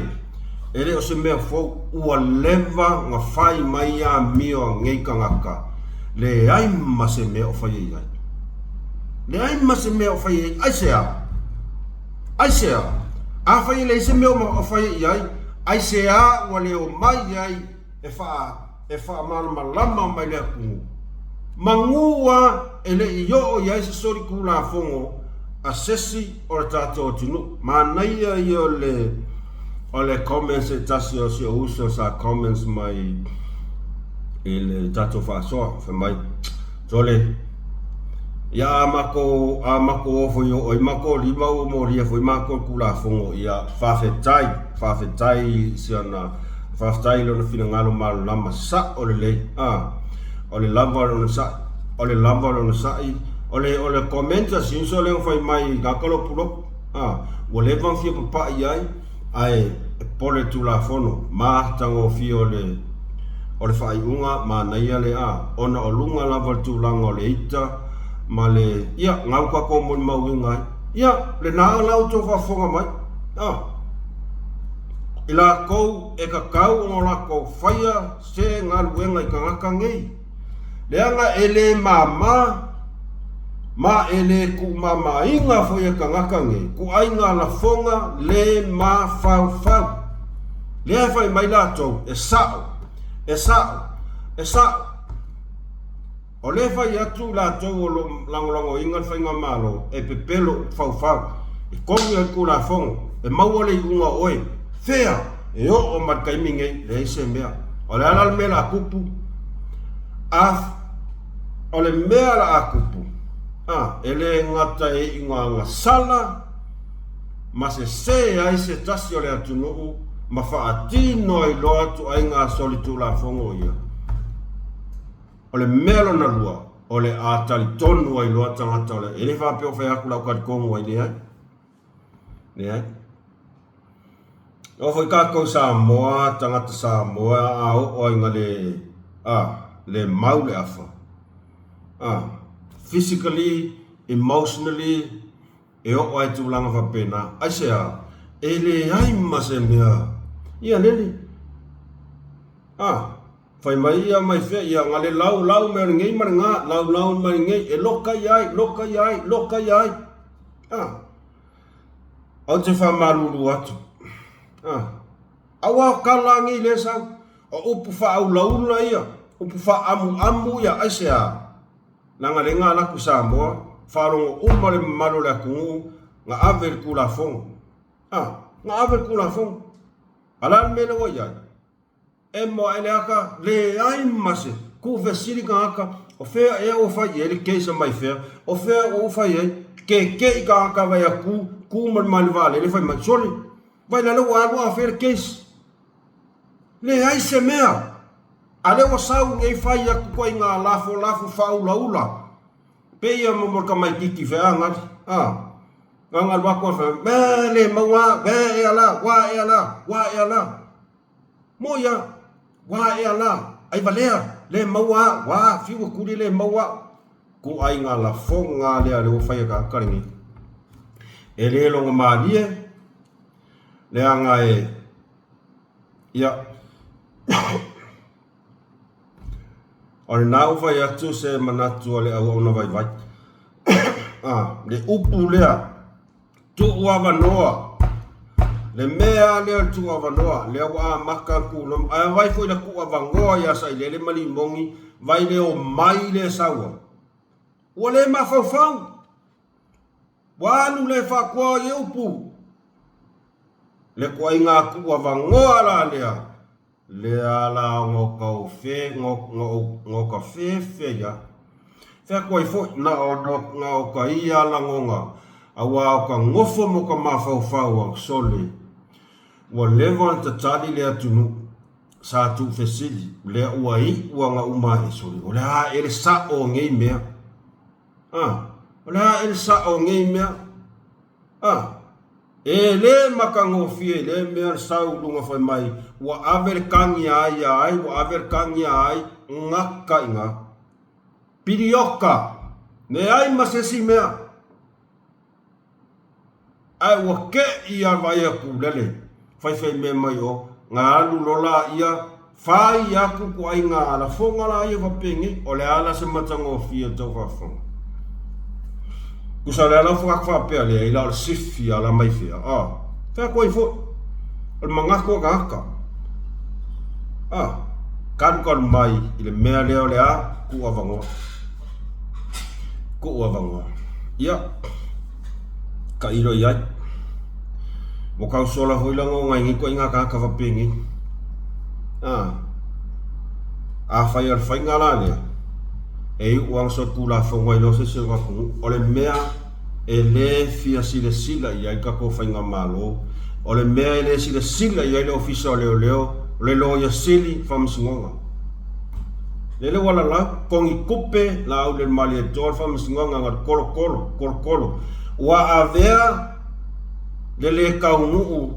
e le o se mea fou, ua leva na fai mai amio a nei tagata, leai ma se mea o fai ai ai. Leai ma se mea o fai ai, aisea? Aisea? Afai e leai se mea o fai ai ai, aisea ua le omai ai e faa e faamalamalama mai le atunuu. Manu a! e le i oo i ai se solitulafono a sesi o le tatou atunuu. Manaia ia o le o le comments e tasi o si ou uso sa comments mai i le tatou faasoa fai mai sole ia a makou a makou o foi o i makou lima ua molia foi makou i le Tulafono ia faafetai faafetai i si ana faafetai i lona finagalo malamalama sao lelei a o le lava o le onosai o le lava o le onosai o le o le comment a si uso lea na fai mai gata lopulopu a ua leva ona fia papai ai ae e pole le Tulafono matagofie o le o le faaiuga manaia le a ona o luga lava o le tulaga o le ita ma le ia gau tatou molimauina ai ia lena la outou faafofoga mai a i latou e tatau ona latou faia se galuega i tagata nei, leaga e le mama ma e le tuumamaina foi e tagata nei ituaiga lafoga le mafaufau. Lea e fai mai latou, e sao, e sao, e sao. O lea e fai atu i latou o lo o lagolagoina le Faigamalo e pepelo faufau i tonu ai le Tulafono e maua le iuga o oe. Fea e oo mai le taimi nei, leai se mea. O le a la le mea o le a tupu? A, o le mea o le a tupu, a, e le gata e iuga agasala ma sese ai se tasi o le atunuu ma faatino ai loa ituaiga solitulafono ia. O le mea lona lua, o le a talitonu ai loa tagata o le, e le faapea o fai atu lau talitonu ai, leai. Leai. O foi tatou Samoa, tagata Samoa, a oo ai na le, a, le mau le afa. A, physically, emotionally, e oo ai tulaga faapena. Aisea? E leai ma se mea. Ia lele. A, Fai mai ia mai fea ia nga le lau lau mea o lenei ma lena, lau lau mai lenei, e loka ia ai, loka ia ai, loka ia ai. Ah. Ou te faamalulu atu. Ah. Aua o tala nei le sau, o upu faaulaula ia, upu faaamuamu ia, aisea? Leaga le ga laku Samoa, faalogo uma le mamalu o le atunuu, na ave le Tulafono. Ah, na ave le Tulafono. A o le a le mea lea ua i ai? Emo ae le aka, leai ma se tuufesili tagata, o fea ea ua fai i ai le case mai fea, o fea ua ou fai ai, keke'i tagata vai a ku, ku ma le mali vaalele fai mai, sole, vai la lea ua alu a fea le case. Leai se mea, a lea ua sau nei fai atu ituaiga lafolafo faaulaula, pei a mo mo le tamaititi feagali, a, gagalu atu a fai mai, le maua, wa ea la, wa ea la, wa ea la. Mo ia, wā ea la, ai valea, le maua au, wā, whiu a kuri le maua au. Ko ai ngā lafoga lea le ua whai a ka karingi. E le longa mālie, leaga e, ia, o lena ua fai atu se manatu a le auauna vaivai. A, le upu lea, Tuu avanoa. Le mea lea o le tuu avanoa, lea ua amata le tulaga, ae vai foi le tuu avanoa ia Sailele ma Limogi, vai le omai le saua. Ua le mafaufau. Ua alu le faakoa i upu. Le ituaiga tuu avanoa la lea, Lea la no kau fe, no, no, no ka fe fe ia. Fe atu ai foi, na o, no, na o ka ia lagona, auā o ka nofo mo ka mafaufau a sole. Ua leva ona tatali le atunuu, sa tuufesili, lea ua iʻu aga uma ae sole, o le a ea le saʻo o nei mea? A, o le a ea le saʻo o nei mea? A, E le matagofie i lea mea le sau i luga fai mai, ua ave le kagi a ai a ai, ua ave le kagi a ai, gata i ina. Pilioka! Leai ma se isi mea. Ae ua keʻi a vai aku lele, faifai mea mai o, na alu loa laia, fai aku ituaiga lafoga laia fapenei, o le a la se matagofie o le tau faafofoga? Tusa o le ala ua faapea, leai la o le sifi a la mai fea, a, fai atu ai foi, o le manatu o tagata, a, kalukalu mai i le mea lea o le a, tuu avanoa. Kuʻu avanoa. Ia, taʻilo i ai. Ua kau sola foi la ngo ngai ngi koʻi ngā kānaka fapenei. A, afai o le faiga la lea, e iuʻu aga solitulafono ai loa se isi o le atunuu, o le mea e lē fia silasila i ai le tatou faigamalo, o le mea e lē silasila i ai le Ofisa o Leoleo, o le Loia Sili, Faamasinoga. Lele ua lalau, togi tupe Laaulialemalietoa le Faamasinoga na le kolokolo, kolokolo. Ua avea le lē taunuu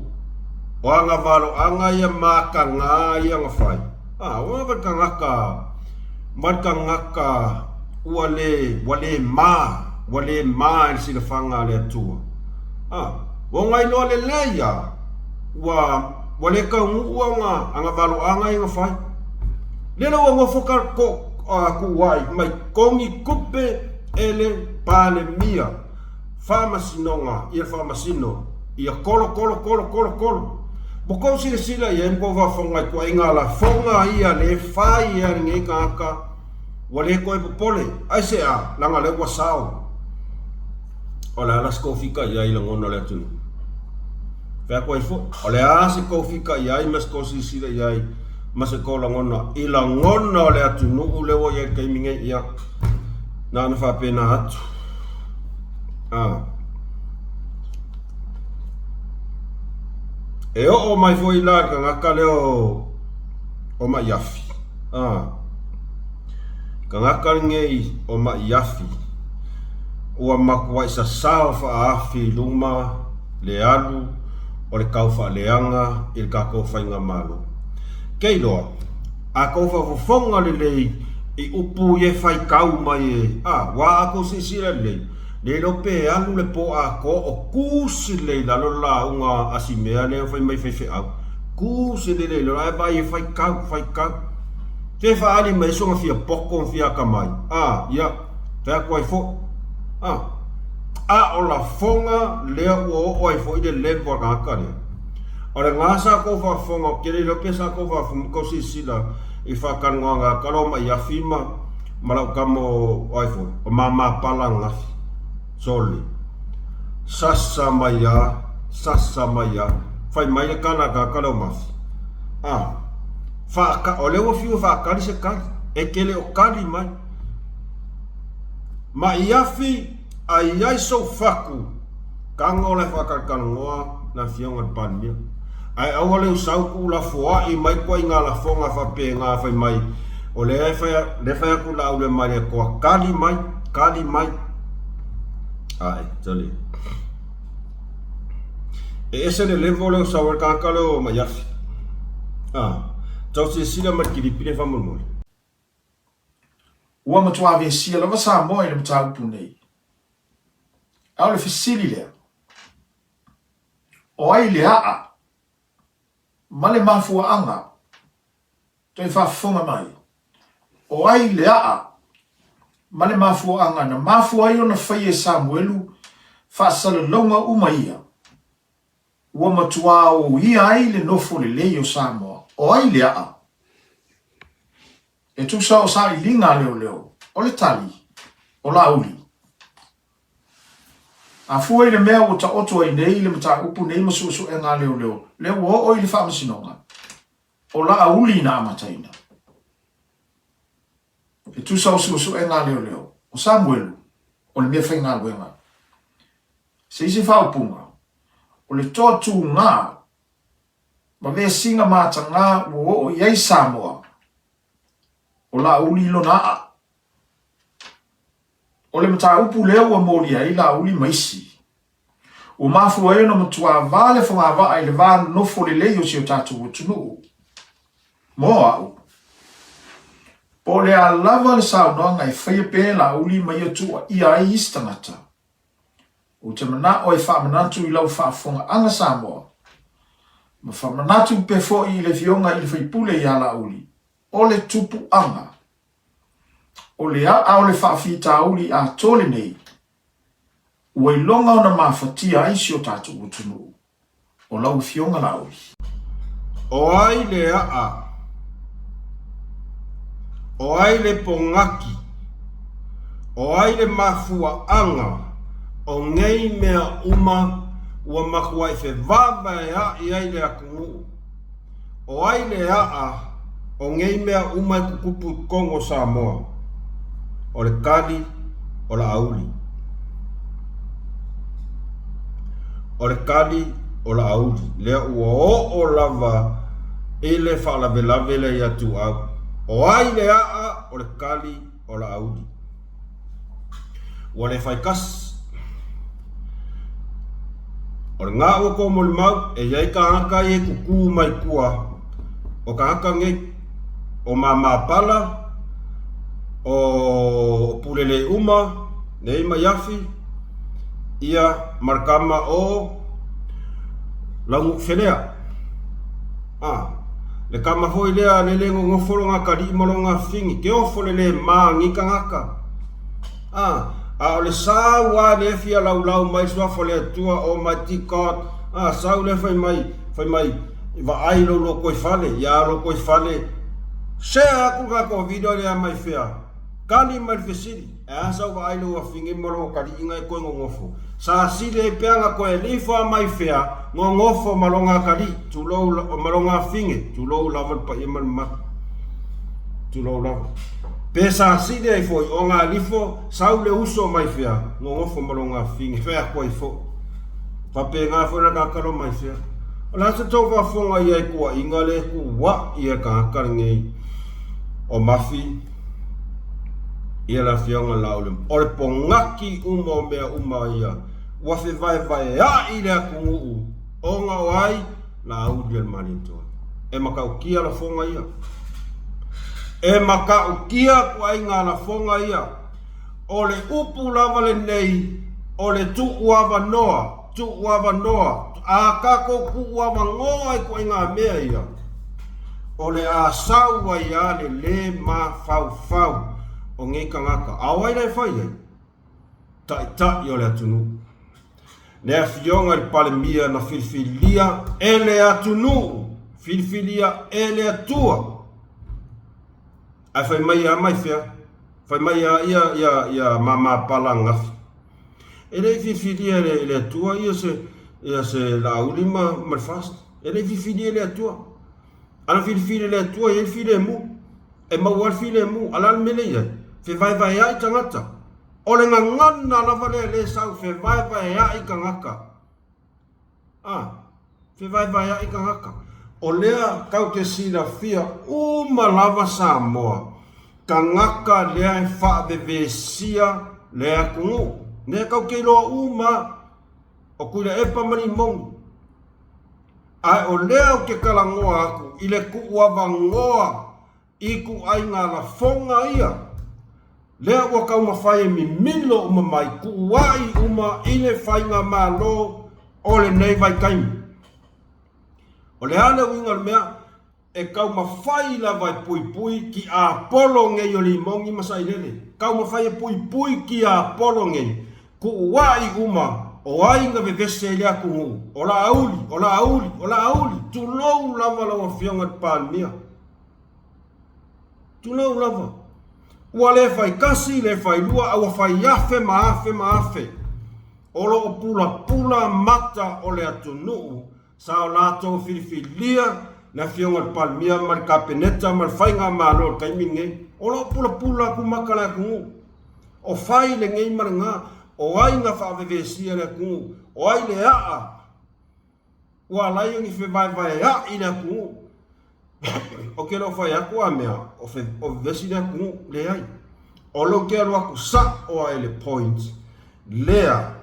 o ana valoaga ia mataga ia na fai. A, ua ma le tagata, ma le tagata ua le, ua le ma, ua le ma i le silafaga a le Atua. A, ua ona iloa lelei lava, ua, ua le taunuu ana, ana valoaga ia na fai. Lele ua nofo ka, ko, a, kuai mai togi tupe e le Palemia. Faamasinoga ia faamasino ia kolo kolo kolo kolo kolo. Ua tou silasila i ai ma tou faafofoga i tuaiga lafoga ia le fai e lenei tagata ua le toe popole. Aisea? Leaga lea ua sao. O le a la se tou fika i ai i lagona o le atunuu? Fai atu ai foi, o le a se tou fika i ai ma se tou silasila i ai ma se tou lagona i lagona o le atunuu lea ua i ai i le taimi nei? Ia, na ona faapena atu. A. E oo mai foi la le tagata lea o, o Maiafi. A. Tagata lenei o Maiafi, ua matuai sasao faaafi i luma le alu o le taufaaleaga i le tatou faigamalo. Ke iloa, a tou faafofoga lelei i upu ia e faitau mai e, a, ua a tou silasila lelei, le iloa pe alu le po atoa o tusi lelei i lalo le lauga a si mea lea fai mai faifeau. Tusi lelei i lalo ae vaai e faitau, faitau. Te faaali mai ai sona fia poto ma fia atamai, a, ia, fai atu ai foi. A, a o lafoga lea ua oo ai foi le level a le tagata lea. O lena sa tou faafofoga, ou te le iloa pe sa tou faafofoga ma tou silasila i faatalanoaga a Kalo ma Iafi ma, ma lau tama o, o ai foi, o Mamapala ananafi. Sole. Sasa mai lava, sasa mai lava. Fai mai le tala a tagata lea o Mafi. A, faaka, o lea ua fiu e faatali se tali, e te le o tali mai. Ma Iafi, a i ai sou fatu, tago la e faatalatalanoa le Afioga i le Palemia. Ae aua le usau tuulafoai mai ituaiga lafoga faapena fai mai, o lea e fai, lea e fai atu Laaulialemalietoa, tali mai, tali mai. Ae, tali. E ese le level lea o sau ai le tagata lea o Maiafi. Ah, tau silasila mai i le kilipi lea faamolemole. Ua matua avesia lava Samoa i le mataupu nei. A o le fesili lea, o ai le aa ma le mafuaaga toe faafofoga mai? O ai le aa ma le mafuaaga na mafua ai ona faia e Samuelu faasalalauga uma ia? Ua matuā oia ai le nofo lelei o Samoa. O ai le aa? E tusa o sailiga a leoleo, o le tali, o Laauli. A fua i le mea ua taoto ai nei le mataupu nei ma suesuega a leoleo, lea ua oo i le faamasinoga, o Laauli na amataina. E tusa o suesuega a leoleo, o Samuelu, o le meafaigaluega. Se isi faaupuga, o le toatūgā ma vesiga matagā ua oo i ai Samoa, o Laauli lona aa. O le mataupu lea ua molia ai Laauli ma isi, ua mafua ai ona matuā va le fogavaa i le va nofo lelei o si o tatou atunuu. Mo au, po o le a lava le saunoaga e faia pea e Laauli ma ia tuuaia ai isi tagata, Ou te manao e faamanatu i lau faafofogaaga Samoa, ma faamanatu pea foi i le Afioga i le Faipule ia Laauli, o le tupuaga, o le a'a o le faafitauli atoa lenei, ua iloga ona mafatia ai si o tatou atunuu. O lau Afioga Laauli. O ai le a'a? O ai le pogaki? O ai le mafuaaga o nei mea uma ua matuai fevaevaeaʻi ai le atunuu? O ai le aʻa o nei mea uma e tutupu i totonu o Samoa? O le tali, o Laauli. O le tali, o Laauli. Lea ua oo lava i le faalavelave lea ia Tuuau. O ai le aʻa? O le tali, o Laauli. Ua le fai kasi. O lena ua tou molimau, e i ai tagata ia e tutū mai tua, o tagata nei, o Mamapala, o Puleleuma, nei ma Iafi, ia ma le tama o Launuufelea. A, le tama foi lea le le nonofo lona atalii ma lona afafine, te ofo le le ma ni tagata. A, a o le sau lava lea e fia laulau mai suafa o le Atua, Almighty God, a, sau lea fai mai, fai mai, vaai lou lotoifale, ia lotoifale, share atu le tatou video lea mai fea, tali mai le fesili. E a sau vaai lou afine ma lou ataliiga e toe nonofo? Sa sili ai pea na toe alifo a mai fea, nonofo ma lona atalii, tulou, ma lona afine, tulou lava le paia ma le mamalu. Tulou lava. Pe sa sili ai foi ona alifo, sau le uso mai fea, nonofo ma lona afine, fai atu ai foi. Faapena foi la tagata lo mai fea. O le a se tou faafofoga i ai tuuaiga le tuuai e le tagata lenei o Mafi? Ia le Afioga Laauli, o le pogaki uma o mea uma ia, ua fevaevaeaʻi le atunuu, ona o ai? Laauli a le Malietoa. E matautia lafoga ia. E matautia ituaiga lafoga ia. O le upu lava lenei, o le tuuavanoa, tuuavanoa, a tatou tuuavanoa ituaiga mea ia, O le a sau ai lava le lē mafaufau o nei tagata. A o ai la e fai ai? Taitai o le atunuu. Le Afioga i le Palemia na filifilia e le atunuu, filifilia e le Atua. Ae fai mai a mai fea? Fai mai a ia ia ia Mamapala ananafi. E le i filifilia e le Atua ia se ia se Laauli ma ma le FAST. E le i filifilia e le Atua. Ana filifili e le Atua e i ai le filemu. E maua ai le filemu. A o le a le mea lea e i ai? Fevaevaeai tagata. O le gagana lava lea lea e sau, fevaevaeai tagata. A, fevaevaeai tagata. O lea tatou te silafia uma lava Samoa, tagata lea e faavevesia le atunuu. Lea tatou te iloa uma o Tuilaepa ma Limoni. Ae o lea ou te talanoa atu i le tuuavanoa i ituaiga lafoga ia, lea ua taumafai e mimilo uma mai, tuuai uma i le faigamalo o lenei vaitaimi. O le a le uiga o le mea? E taumafai lava e puipui tiapolo nei o Limoni ma Sailele. Taumafai e puipui tiapolo nei, tuuai uma o ai na vevese ai le atunuu, o Laauli, o Laauli, o Laauli, tulou lava lau Afioga i le Palemia. Tulou lava. Ua le fai tasi, le fai lua, a ua fai afe ma afe ma afe. O lo o pulapula mata o le atunuu sa o latou filifilia le Afioga i le Palemia ma le Kapeneta ma le Faigamalo i le taimi lenei. O lo o pulapula atu mata le atunuu. O fai lenei ma lena, o ai na faavevesia le atunuu, o ai le aa ua ala ai ona fevaevaeaʻi le atunuu. Ou te le o fai atu a mea o vevesi le atunuu, leai. O lea ou te alu atu sao lava i le point lea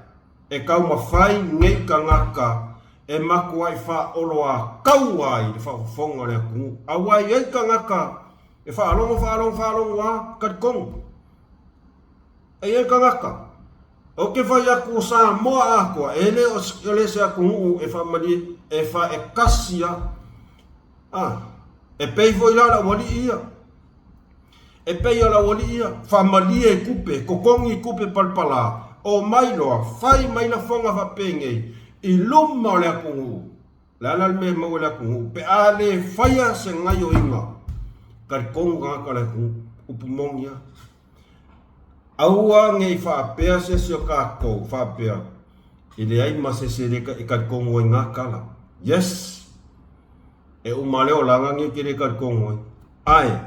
e taumafai nei tagata e matuai faaoloataua ai le faafofoga o le atunuu. Aua e i ai tagata e faalogo, faalogo, faalogo lava, talitonu. E i ai tagata, ou te fai atu o Samoa atoa, e le o le se atunuu e faamalie, e faekasi lava. A, e pei foi la le aualii ia. E pei o le aualii ia, faamalie i tupe, totogi i tupe palapala, omai loa, fai mai lafoga faapenei i luma o le atunuu. O le a la le mea e maua i le atunuu pe a le faia se gaioiga? Talitonu tagata o le atunuu, upu moni lava. Aua ne i faapea se isi o tatou, faapea, E leai ma se isi e talitonu ai na tala. Yes! E uma le olaga nei te le talitonu ai. Ae,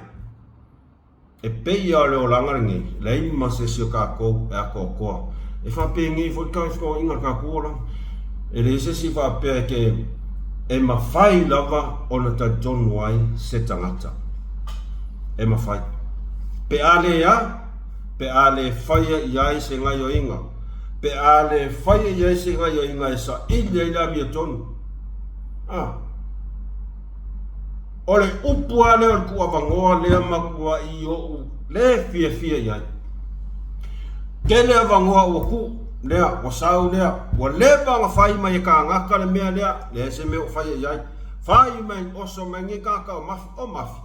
e pei lava o le olaga lenei, leai ma se isi o tatou e atoatoa. E faapenei foi le feoaiga a le tatou olaga. E leai se isi faapea e te e mafai lava ona talitonu ai se tagata. E mafai. Pe a le a, pe a le faia i ai se gaioiga, pe a le faia i ai se gaioiga e saili ai le amiotonu. A. O le upu lava lea o le tuuavanoa lea matuai ou le fiafia i ai. Tele avanoa ua tuu lea, ua sau lea, ua leva ona fai mai e kānaka le mea lea, leai se mea o faia i ai. Fai mai, oso mai nei kānaka o mafi, o mafi.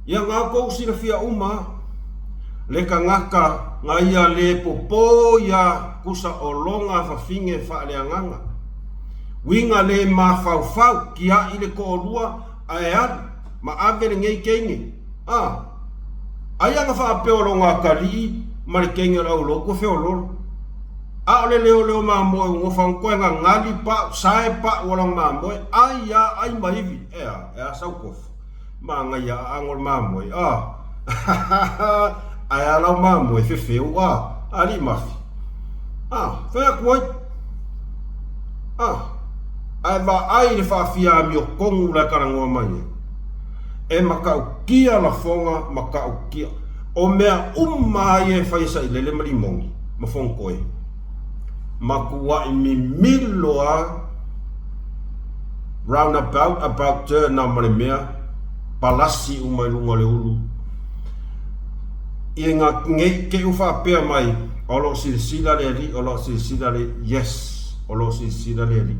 Ia na outou silafia uma le tagata na ia le popō ia kusa o lona fafine faaleagaga. Uiga le mafaufau, tiai le toalua ae alu ma ave lenei teine. A! Aia na faapea o lona atalii ma le teine o le aulotu e feoloolo. A o le leoleo mamoe ua nofa atu toe gagali pau, sae pau o lana mamoe, ai a, ai ma ivi. E a, e a sau tofu. Manaia aano o le mamoe, a! Ae a lau mamoe, fefeu, a! Alii mafi. A, fai atu ai. A, ae vaai i le faafia amiotonu la e talanoa mai ai. E matautia lafoga, matautia. O mea uma lava ia e fai e Sailele ma Limoni ma Fonotoe, matuai mimilo lava round about, about turn lava ma le mea, palasi uma i luga o le ulu. Ina ne i te i ua faapea mai, o lo o silasila le Alii, o lo o silasila le, yes, o lo o silasila le Alii.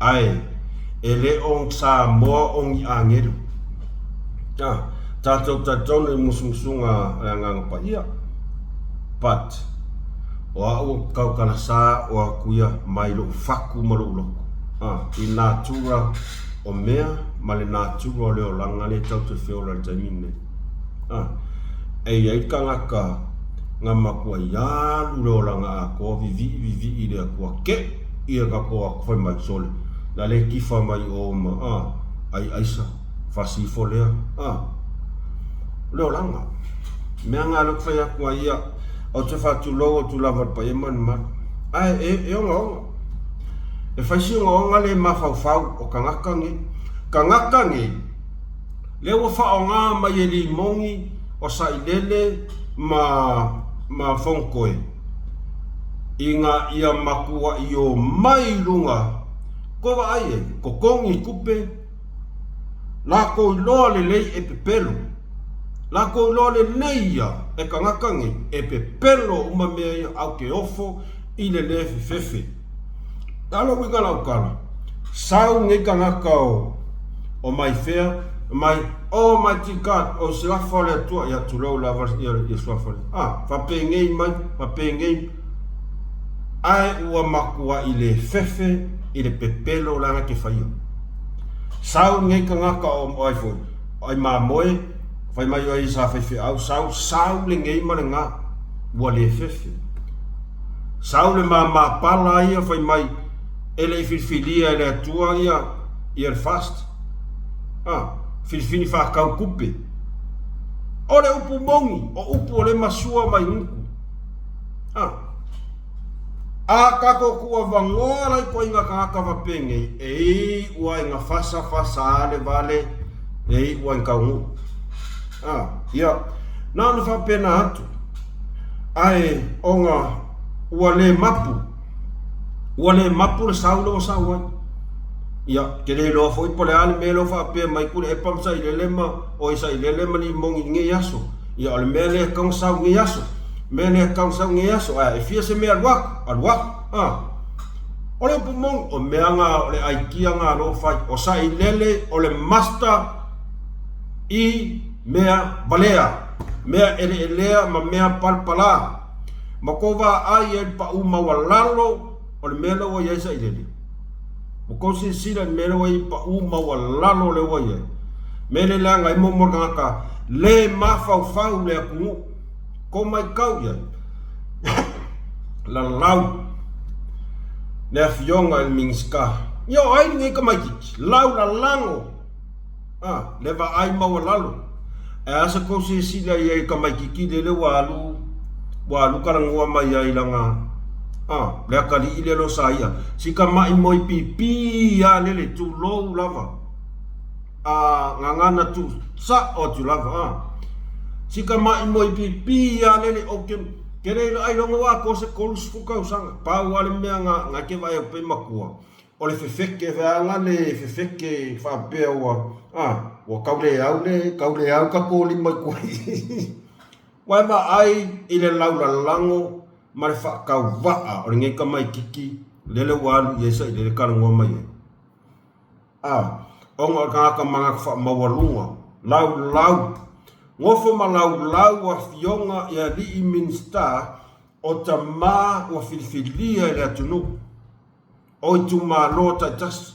Ae, e le o Samoa o ni agelu. A, tatou talitonu i musumusuga a le Agaga Paia. But, o au o tautalasa o atu ia mai lou fatu ma lou loto. A, i natura o mea ma le natura o le olaga lea tatou te feola i le taimi lenei. A, e i ai le tagata na matuai alu le olaga atoa vivii vivii i le Atua te i ka ko atu fai mai sole na le tifa mai o ma a ai aisa fasi ifo lea a o le olaga mea nga lea ou te fai atu ai ia ou te faatulou atu lava i le paia ma le mamalu ae e, e ogaoga e fai si ogaoga le mafaufau o tagata nei tagata nei lea ua faaaoga mai e limoni o sailele ma ma fonotoe ina ia matuai omai i luga ko vaai e totogi tupe lakou iloa lelei e pepelo lakou iloa lelei ia e tagata nei e pepelo uma mea ia au ke ofo i le le fefefe. A lou uiga lau tala, sau nei tagata o o mai fea mai, Oh mighty God, o se afa o le Atua, ia tulou lava ia ia suafa lea. A, faapenei mai, faapenei, ae ua matuai le fefe i le pepelo leaga ke faia. Sau nei tagata o ai foi, o ai mamoe, fai mai o ai sa faifeau, sau, sau lenei ma lena, ua le fefe. Sau le mama pala ia fai mai e le i filifilia e le Atua ia ia le fast. A, filifili faatau tupe. O le upu moni, o upu o le masua mai gutu. A, a tatou tuuavanoa la i ituaiga tagata fapenei, e iu lava ina fasa fasa ale vale, e iu lava ina taunuu. A, ia, na ona faapena atu. Ae ona ua le mapu, ua le mapu le sau lea ua sau ai. Ia, te le iloa foi po o le a le mea lea ua faapea mai Tuilaepa ma Sailele ma, oi Sailele ma Limoni i lenei aso. Ia, o le mea lea e tatau ona sau i lenei aso, mea lea e tatau ona sau i lenei aso. Ae e fia se mea alu atu, alu atu. A. O le upu moni, o mea na o le aikia na o lo o fai. O Sailele o le master i mea valea, mea eleelea ma mea palapala, ma kou vaai ai i le paʻū maualalo o le mea lea ua i ai Sailele. Ua kou silasila i le mea lea ua i ai paʻū maualalo lea ua i ai. Mea lea leaga ai momo tagata Le mafaufau le atunuu. Ko maitau i ai, lalau le afioga i le Minisita. Ia o ai lenei tamaitiiti? Lau lalago a, le vaai maualalo. Ae a se tou silasila i ai i le tamaitiiti lele ua alu, ua alu talanoa mai ai i lana, a, le atalii lea o lo o saia. Si tamai moe pipi lava lele, tulou lava. A gagana tuu sa'o atu lava a. Si tama'i moe pipi a lele ou te te le ailoga ua atoa se 30 tausaga. Pau a le mea na na ke vaai atu pei matua o le fefeke feaga le fefeke faapea ua a ua tau le au le tau le au ka tolima i tua Ua e vaai i le laulalago ma le faatauva'a o lenei tamaititi lele ua alu i ai sailele talanoa mai ai. A, ona o le tagata manatu faamaualuga, laulau, nofo ma laulau afioga i alii Minisita o tama ua filifilia e le atunuu, o itumalo taitasi,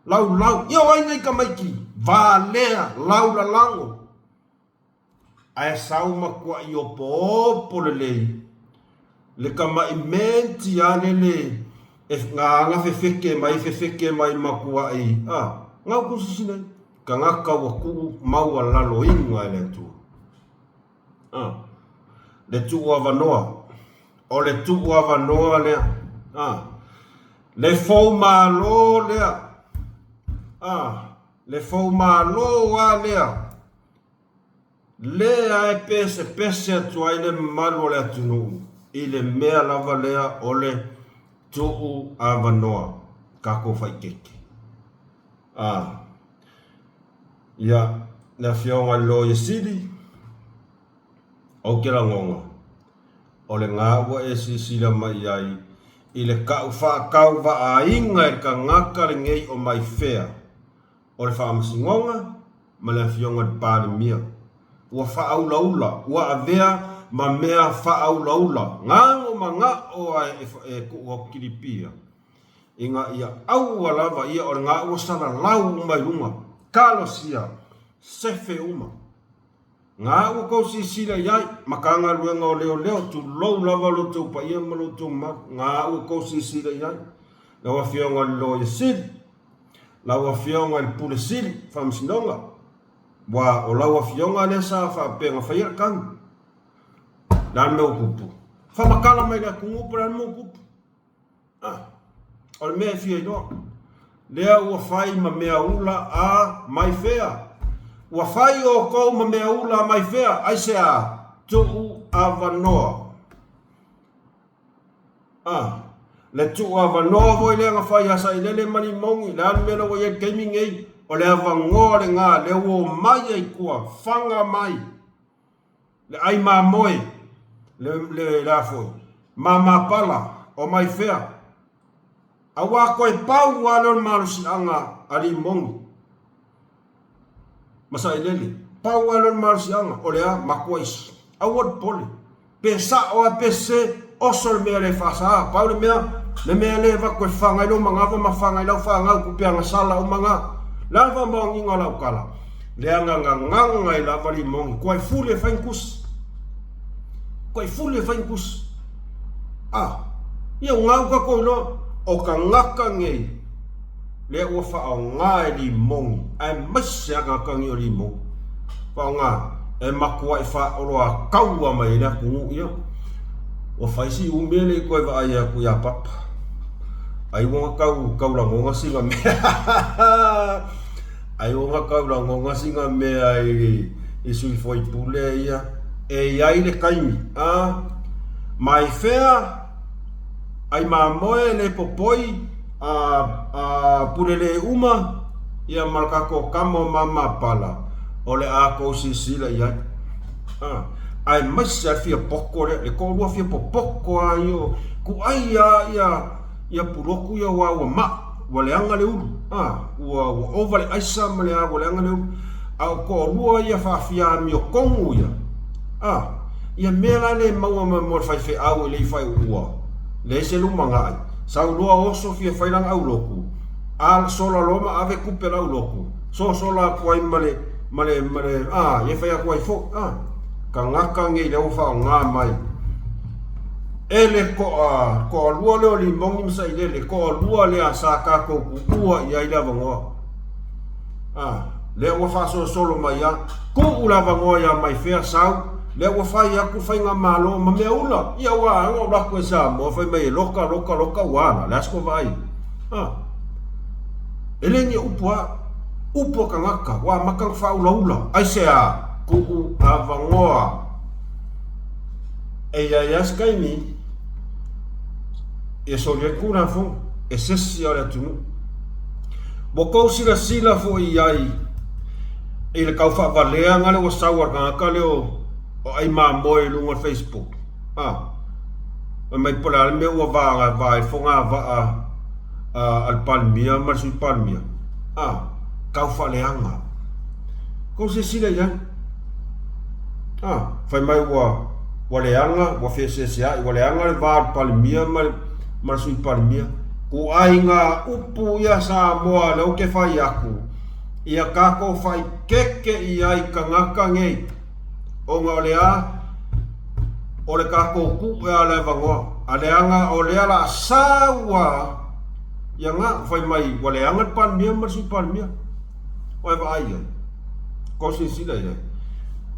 laulau, ia o ai nei tamaiti valea laulalago, Ae sau matuai opoopo lelei le tama'i menti a lele e na ana fefeke mai fefeke mai matuai a na utu sisi nei tagata ua tuu maualaloina e le Atua. A le tuu avanoa o le tuu avanoa lea a le fou malo lea a le fou malo a lea Lea e pesepese atu ai le mamalu o le atunuu i le mea lava lea o le tuu avanoa tatou faitete. A, ia, le Afioga i le Loia Sili, ou te lagona, o lena ua e silasila mai i ai i le ka'u faatauvaaina e le tagata lenei o mai fea, o le Faamasinoga ma le Afioga i le Palemia. Ua faaulaula, ua avea ma mea faaulaula, gago ma ga'o a e tuu atu kilipia, ina ia aua lava ia o le ga ua salalau uma i luga, talosia, sefe uma. Ga ua tou silasila i ai, Matagaluega o Leoleo, tulou lava lo outou paia ma lo outou mamalu, ga ua tou silasila i ai, lau Afioga i le Loia Sili, Lau Afioga i le Pule Sili, Faamasinoga, ua o lau Afioga lea sa faapea na faia le tagi. Le a le mea ua tupu? Faamatala mai le atunuu po o le a le mea ua tupu? Ah, o le mea e fia iloa. Lea ua fai ma mea ula a mai fea? Ua fai outou ma mea ula a mai fea? Aisea? Tuu avanoa. A, le tuu avanoa foi lea na fai ia Sailele ma Limogi, le a le mea la ua i ai i le taimi nei? O le avanoa lena lea ua omai ai i tua, faga mai le ai mamoe, le, le, le a foi, mamapala, omai fea? Aua toe pau lava lea o le malosiaga a Limogi. ma sailele. Pau lava lea o le malosiaga, o le a? Matua isi. Aua le popole. Pe sa'o lava pe sese, oso le mea le faasa. Pau le mea, le mea lea e avatu e faga ai lou manava ma faga ai lau fanau tupe agasala uma na. Le a le faamaoniga o lau tala? Leaga gagaga ai lava Limogi, tuai fuli e fai ni tusi. Tuai fuli e fai ni tusi. A, ia ua gau tatou iloa, o tagata nei, lea ua faaaoga e limogi aemaise lava tagata nei o limogi faaaoga e matuai faaoloataua mai ai le atunuu ia ua fai si umi e le i toe vaai atu ia Papa ai ua na tau taulagona sina mea ai ua na taulagona sina mea i i sui faipule ia e i ai le taimi a mai fea ai mamoe le popoi a a pule le uma ia ma le tatou kama o Mamapala o le a tou silasila i ai a aemaise a le fia poto lea le toalua fia popoto a ia kuai a ia ia pulotu ia aua ua maa ua leaga le ulu a ua ua ova le aisa ma le a ua leaga le ulu a o toalua ia faafia amiotonu ia a ia mea la le maua mai mo le faifeau e le i faaiuua leai se lumanai sau loa oso fia fai lana aulotu a sola loa ma ave tupe lau lotu sosola atu ai ma le ma le, ma le, a, ia fai atu ai foi, a, tagata nei lea ua faaaoga mai e le toa, toalua lea o Limoni ma Sailele, toalua lea sa tatou tuua i ai le avanoa. A, lea ua faasolosolo mai a, tuu le avanoa ia Maifea sau, lea ua fai atu faigamalo ma mea ula, ia ua ala ou atu e Samoa fai mai e loka, loka, loka ua ala, le a se vaai? A, e le ni upu a, upu a tagata, ua amata ona faaulaula, aisea? Tuu avanoa. E i ai lava se taimi e soli ai le Tulafono e se isi o le atunuu. Ua tou silasila foi i ai i le tau faavaleaga lea ua sau a le tagata lea o ai mamoe i luga o le Facebook. A, fai mai po o le a le mea ua va va ai le fogavaa a le Palemia ma le Sui Palemia. A, tau faaleaga. Tou silasila i ai. A, fai mai ua ua leaga, ua feeseesea'i, ua leaga le va o le Palemia ma le, ma le Sui Palemia. Ituaiga upu ia Samoa lea ou te fai atu, ia tatou faaeteete i ai i tagata nei, ona o le a? O le tatou tupe a le avanoa, a leaga o lea o le a sau lava ia na, fai mai ua leaga le Palemia ma le Sui Palemia. Ua e vaai i ai? Kou silasila i ai?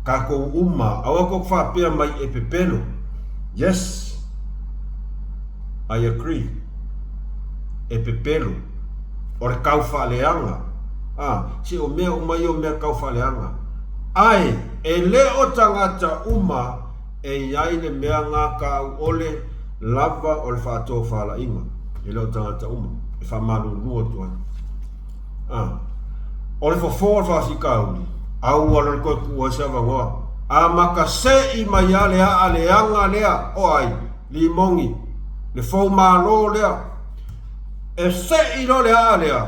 Tatou uma, aua tou te faapea mai e pepelo. Yes, I agree. E pepelo. O le tau faaleaga. Ah, se o mea uma ia o mea tau faaleaga. Ae, e le o tagata uma e i ai le mea nga taau ole lava o le faatofalaiga. E le o tagata uma. E faamalulu atu ai. A. O le fofo o le faafitauli, aua loa le toe tuu ai se avanoa. Amata se'i mai a le aa leaga lea, o ai? Limoni, le fou malo lea. E se'i loa le aa lea,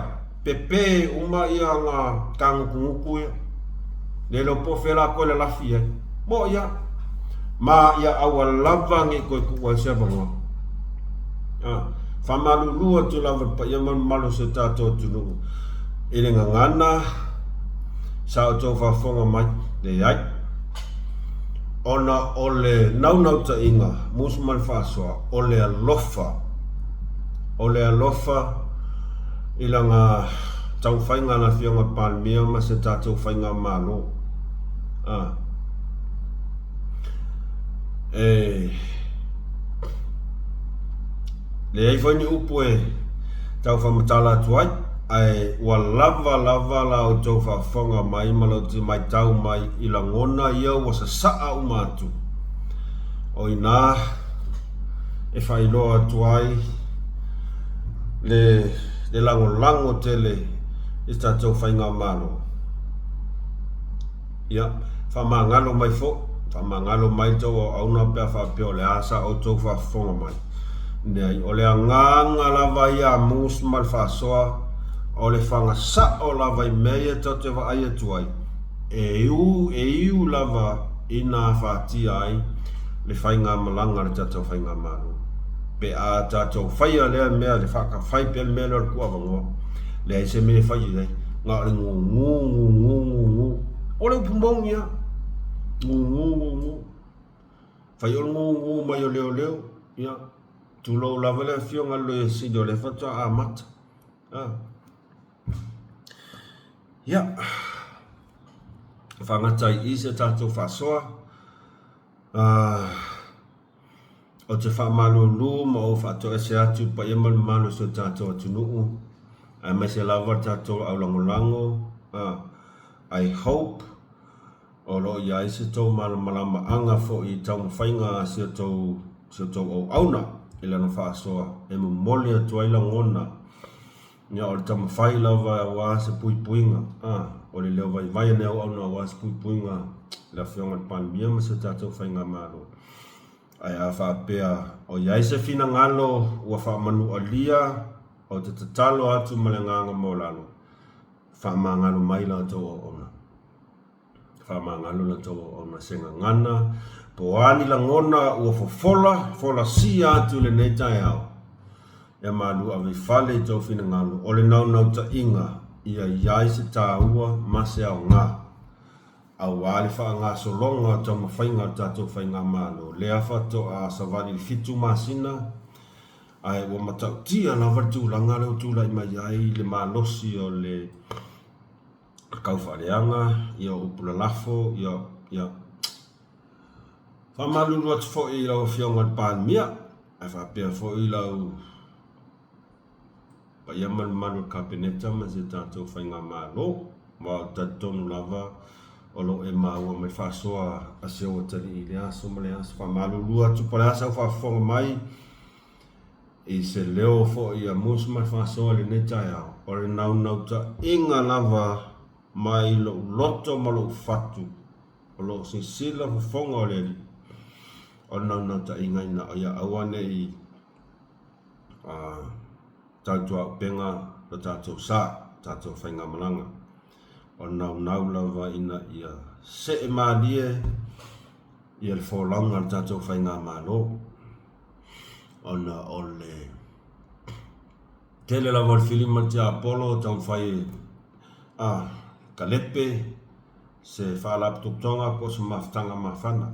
pepe uma ia aga tagutugutu ia. Le iloa po o fea la toe lalafi ai. Mo'i a. Ma ia aua lava ne i toe tuu ai se avanoa. A. Faamalulu atu lava i le paia ma le mamalu o si o tatou atunuu i le gagana sa outou faafofoga mai, leai. Ona o le naunautaiga, musu ma le faasoa, o le alofa, o le alofa i lana taumafaiga a le Afioga i le Palemia ma se tatou Faigamalo. A. E leai foi ni upu e tau faamatala atu ai, ae ua lava lava la outou faafofoga mai ma la outou matau mai i lagona ia ua sasaa uma atu. O i ina e faailoa atu ai le, le lagolago tele i tatou faigamalo. Ia, faamagalo mai foi, faamagalo mai le tou auauna pe a faapea o le a sa outou faafofoga mai. Leai, o le agaga lava ia a Moose ma le faasoa, o le faga sao lava i mea ia tou te vaai atu ai, e iu, e iu lava ina afatia ai le faigamalaga a le tatou faigamalo. Pe a tatou faia lea mea, le faatafai pea le mea lea o le tuuavanoa, leai se mea e fai i ai, na o le gugu, gugu, gugu. O le upu moni lava, gugu, gugu. Fai o le gugu mai o leoleo, ia, tulou lava le afioga i le Loia Sili o lea faatoa amata. A. Ia, faagata ai i i se tatou faasoa. Ah, Ou te faamalulu ma ou faatoese atu i le paia ma le mamalu o si o tatou atunuu, aemaise lava le tatou aulagolago. I hope o lo o i ai se tou malamalamaaga foi i taumafaiga a si o tou si o tou auauna i lana faasoa e momoli atu ai lagona. Ia, o le taumafai lava aua se puipuiga, o le leo vaivai o le auauna aua se puipuiga i le Afioga i le Palemia ma si o tatou Faigamalo. Ae a faapea o i ai se finagalo ua faamanualia, ou te tatalo atu ma le agaga maualalo, faamagalo mai la outou auauna. Faamagalo la outou auauna se gagana, po o a ni lagona ua fofola, folasia atu i lenei taeao, ia malu ave i fale i tou finagalo, o le naunautaiga ia i ai se taua ma se aoga. Aua le faagasologa o taumafaiga a le tatou Faigamalo, lea faatoa savali i le 7 masina, ae ua matautia lava le tulaga lea ua tulai mai ai le malosi o le taufaaleaga, ia o upu lalafo, ia, ia. Faamalulu atu foi i lau Afioga i le Palemia, ae faapea foi lau paia ma le mamalu o le Kapeneta ma si a tatou Faigamalo, aua ou te talitonu lava o lo o e maua mai le faasoa a si ou atalii i lea aso ma lea aso. Faamalulu atu po o le a sau faafofoga mai i se leo foi a Musu ma le faasoa i lenei taeao, o le naunautaiga lava mai lou loto ma lou fatu o lo o silasila fofoga o le Alii, o le naunautaiga ina ia aua ne i tautuaupega lo tatou sa, tatou faigamalaga. O le naunau lava ina ia see malie ia le folauga a le tatou faigamalo, ona o le tele lava o le filima a le tiapolo o taumafai e kalepe se faalapotopotoga po o se mafutaga mafana.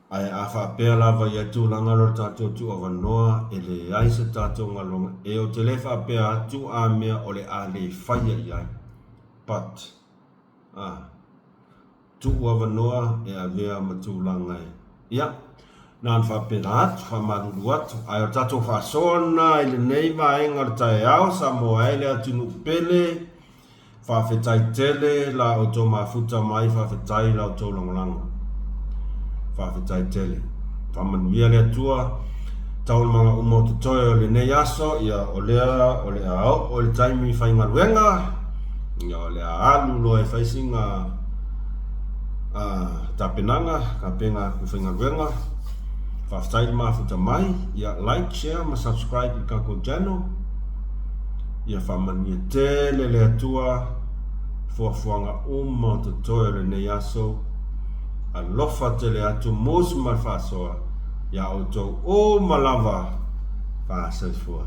Ae a faapea lava ia tulaga lea o le tatou tuuavanoa e leai se tatou galuega e ou te le faapea atu a mea o le a le faia i ai but a tuuavanoa e avea ma tulaga e ia na ona faapena atu faamalulu atu ae o le tatou faasoa lena i lenei vaega o le taeao Samoa e le atunuu pele Faafetai tele la outou mafuta mai faafetai la outou lagolago. Faafetai tele. Faamanuia le Atua taualumaga uma o totoe o lenei aso, ia o lea o le a oo i le taimi faigaluega, ia o le a alu loa e fai sina tapenaga, tapena aku faigaluega. Faafetai le mafuta mai, ia like, share ma subscribe i le tatou channel. Ia faamanuia tele le Atua fuafuaga uma o totoe o lenei aso. Alofa tele atu Musu ma le faasoa iā outou uma lava. Faasoifua.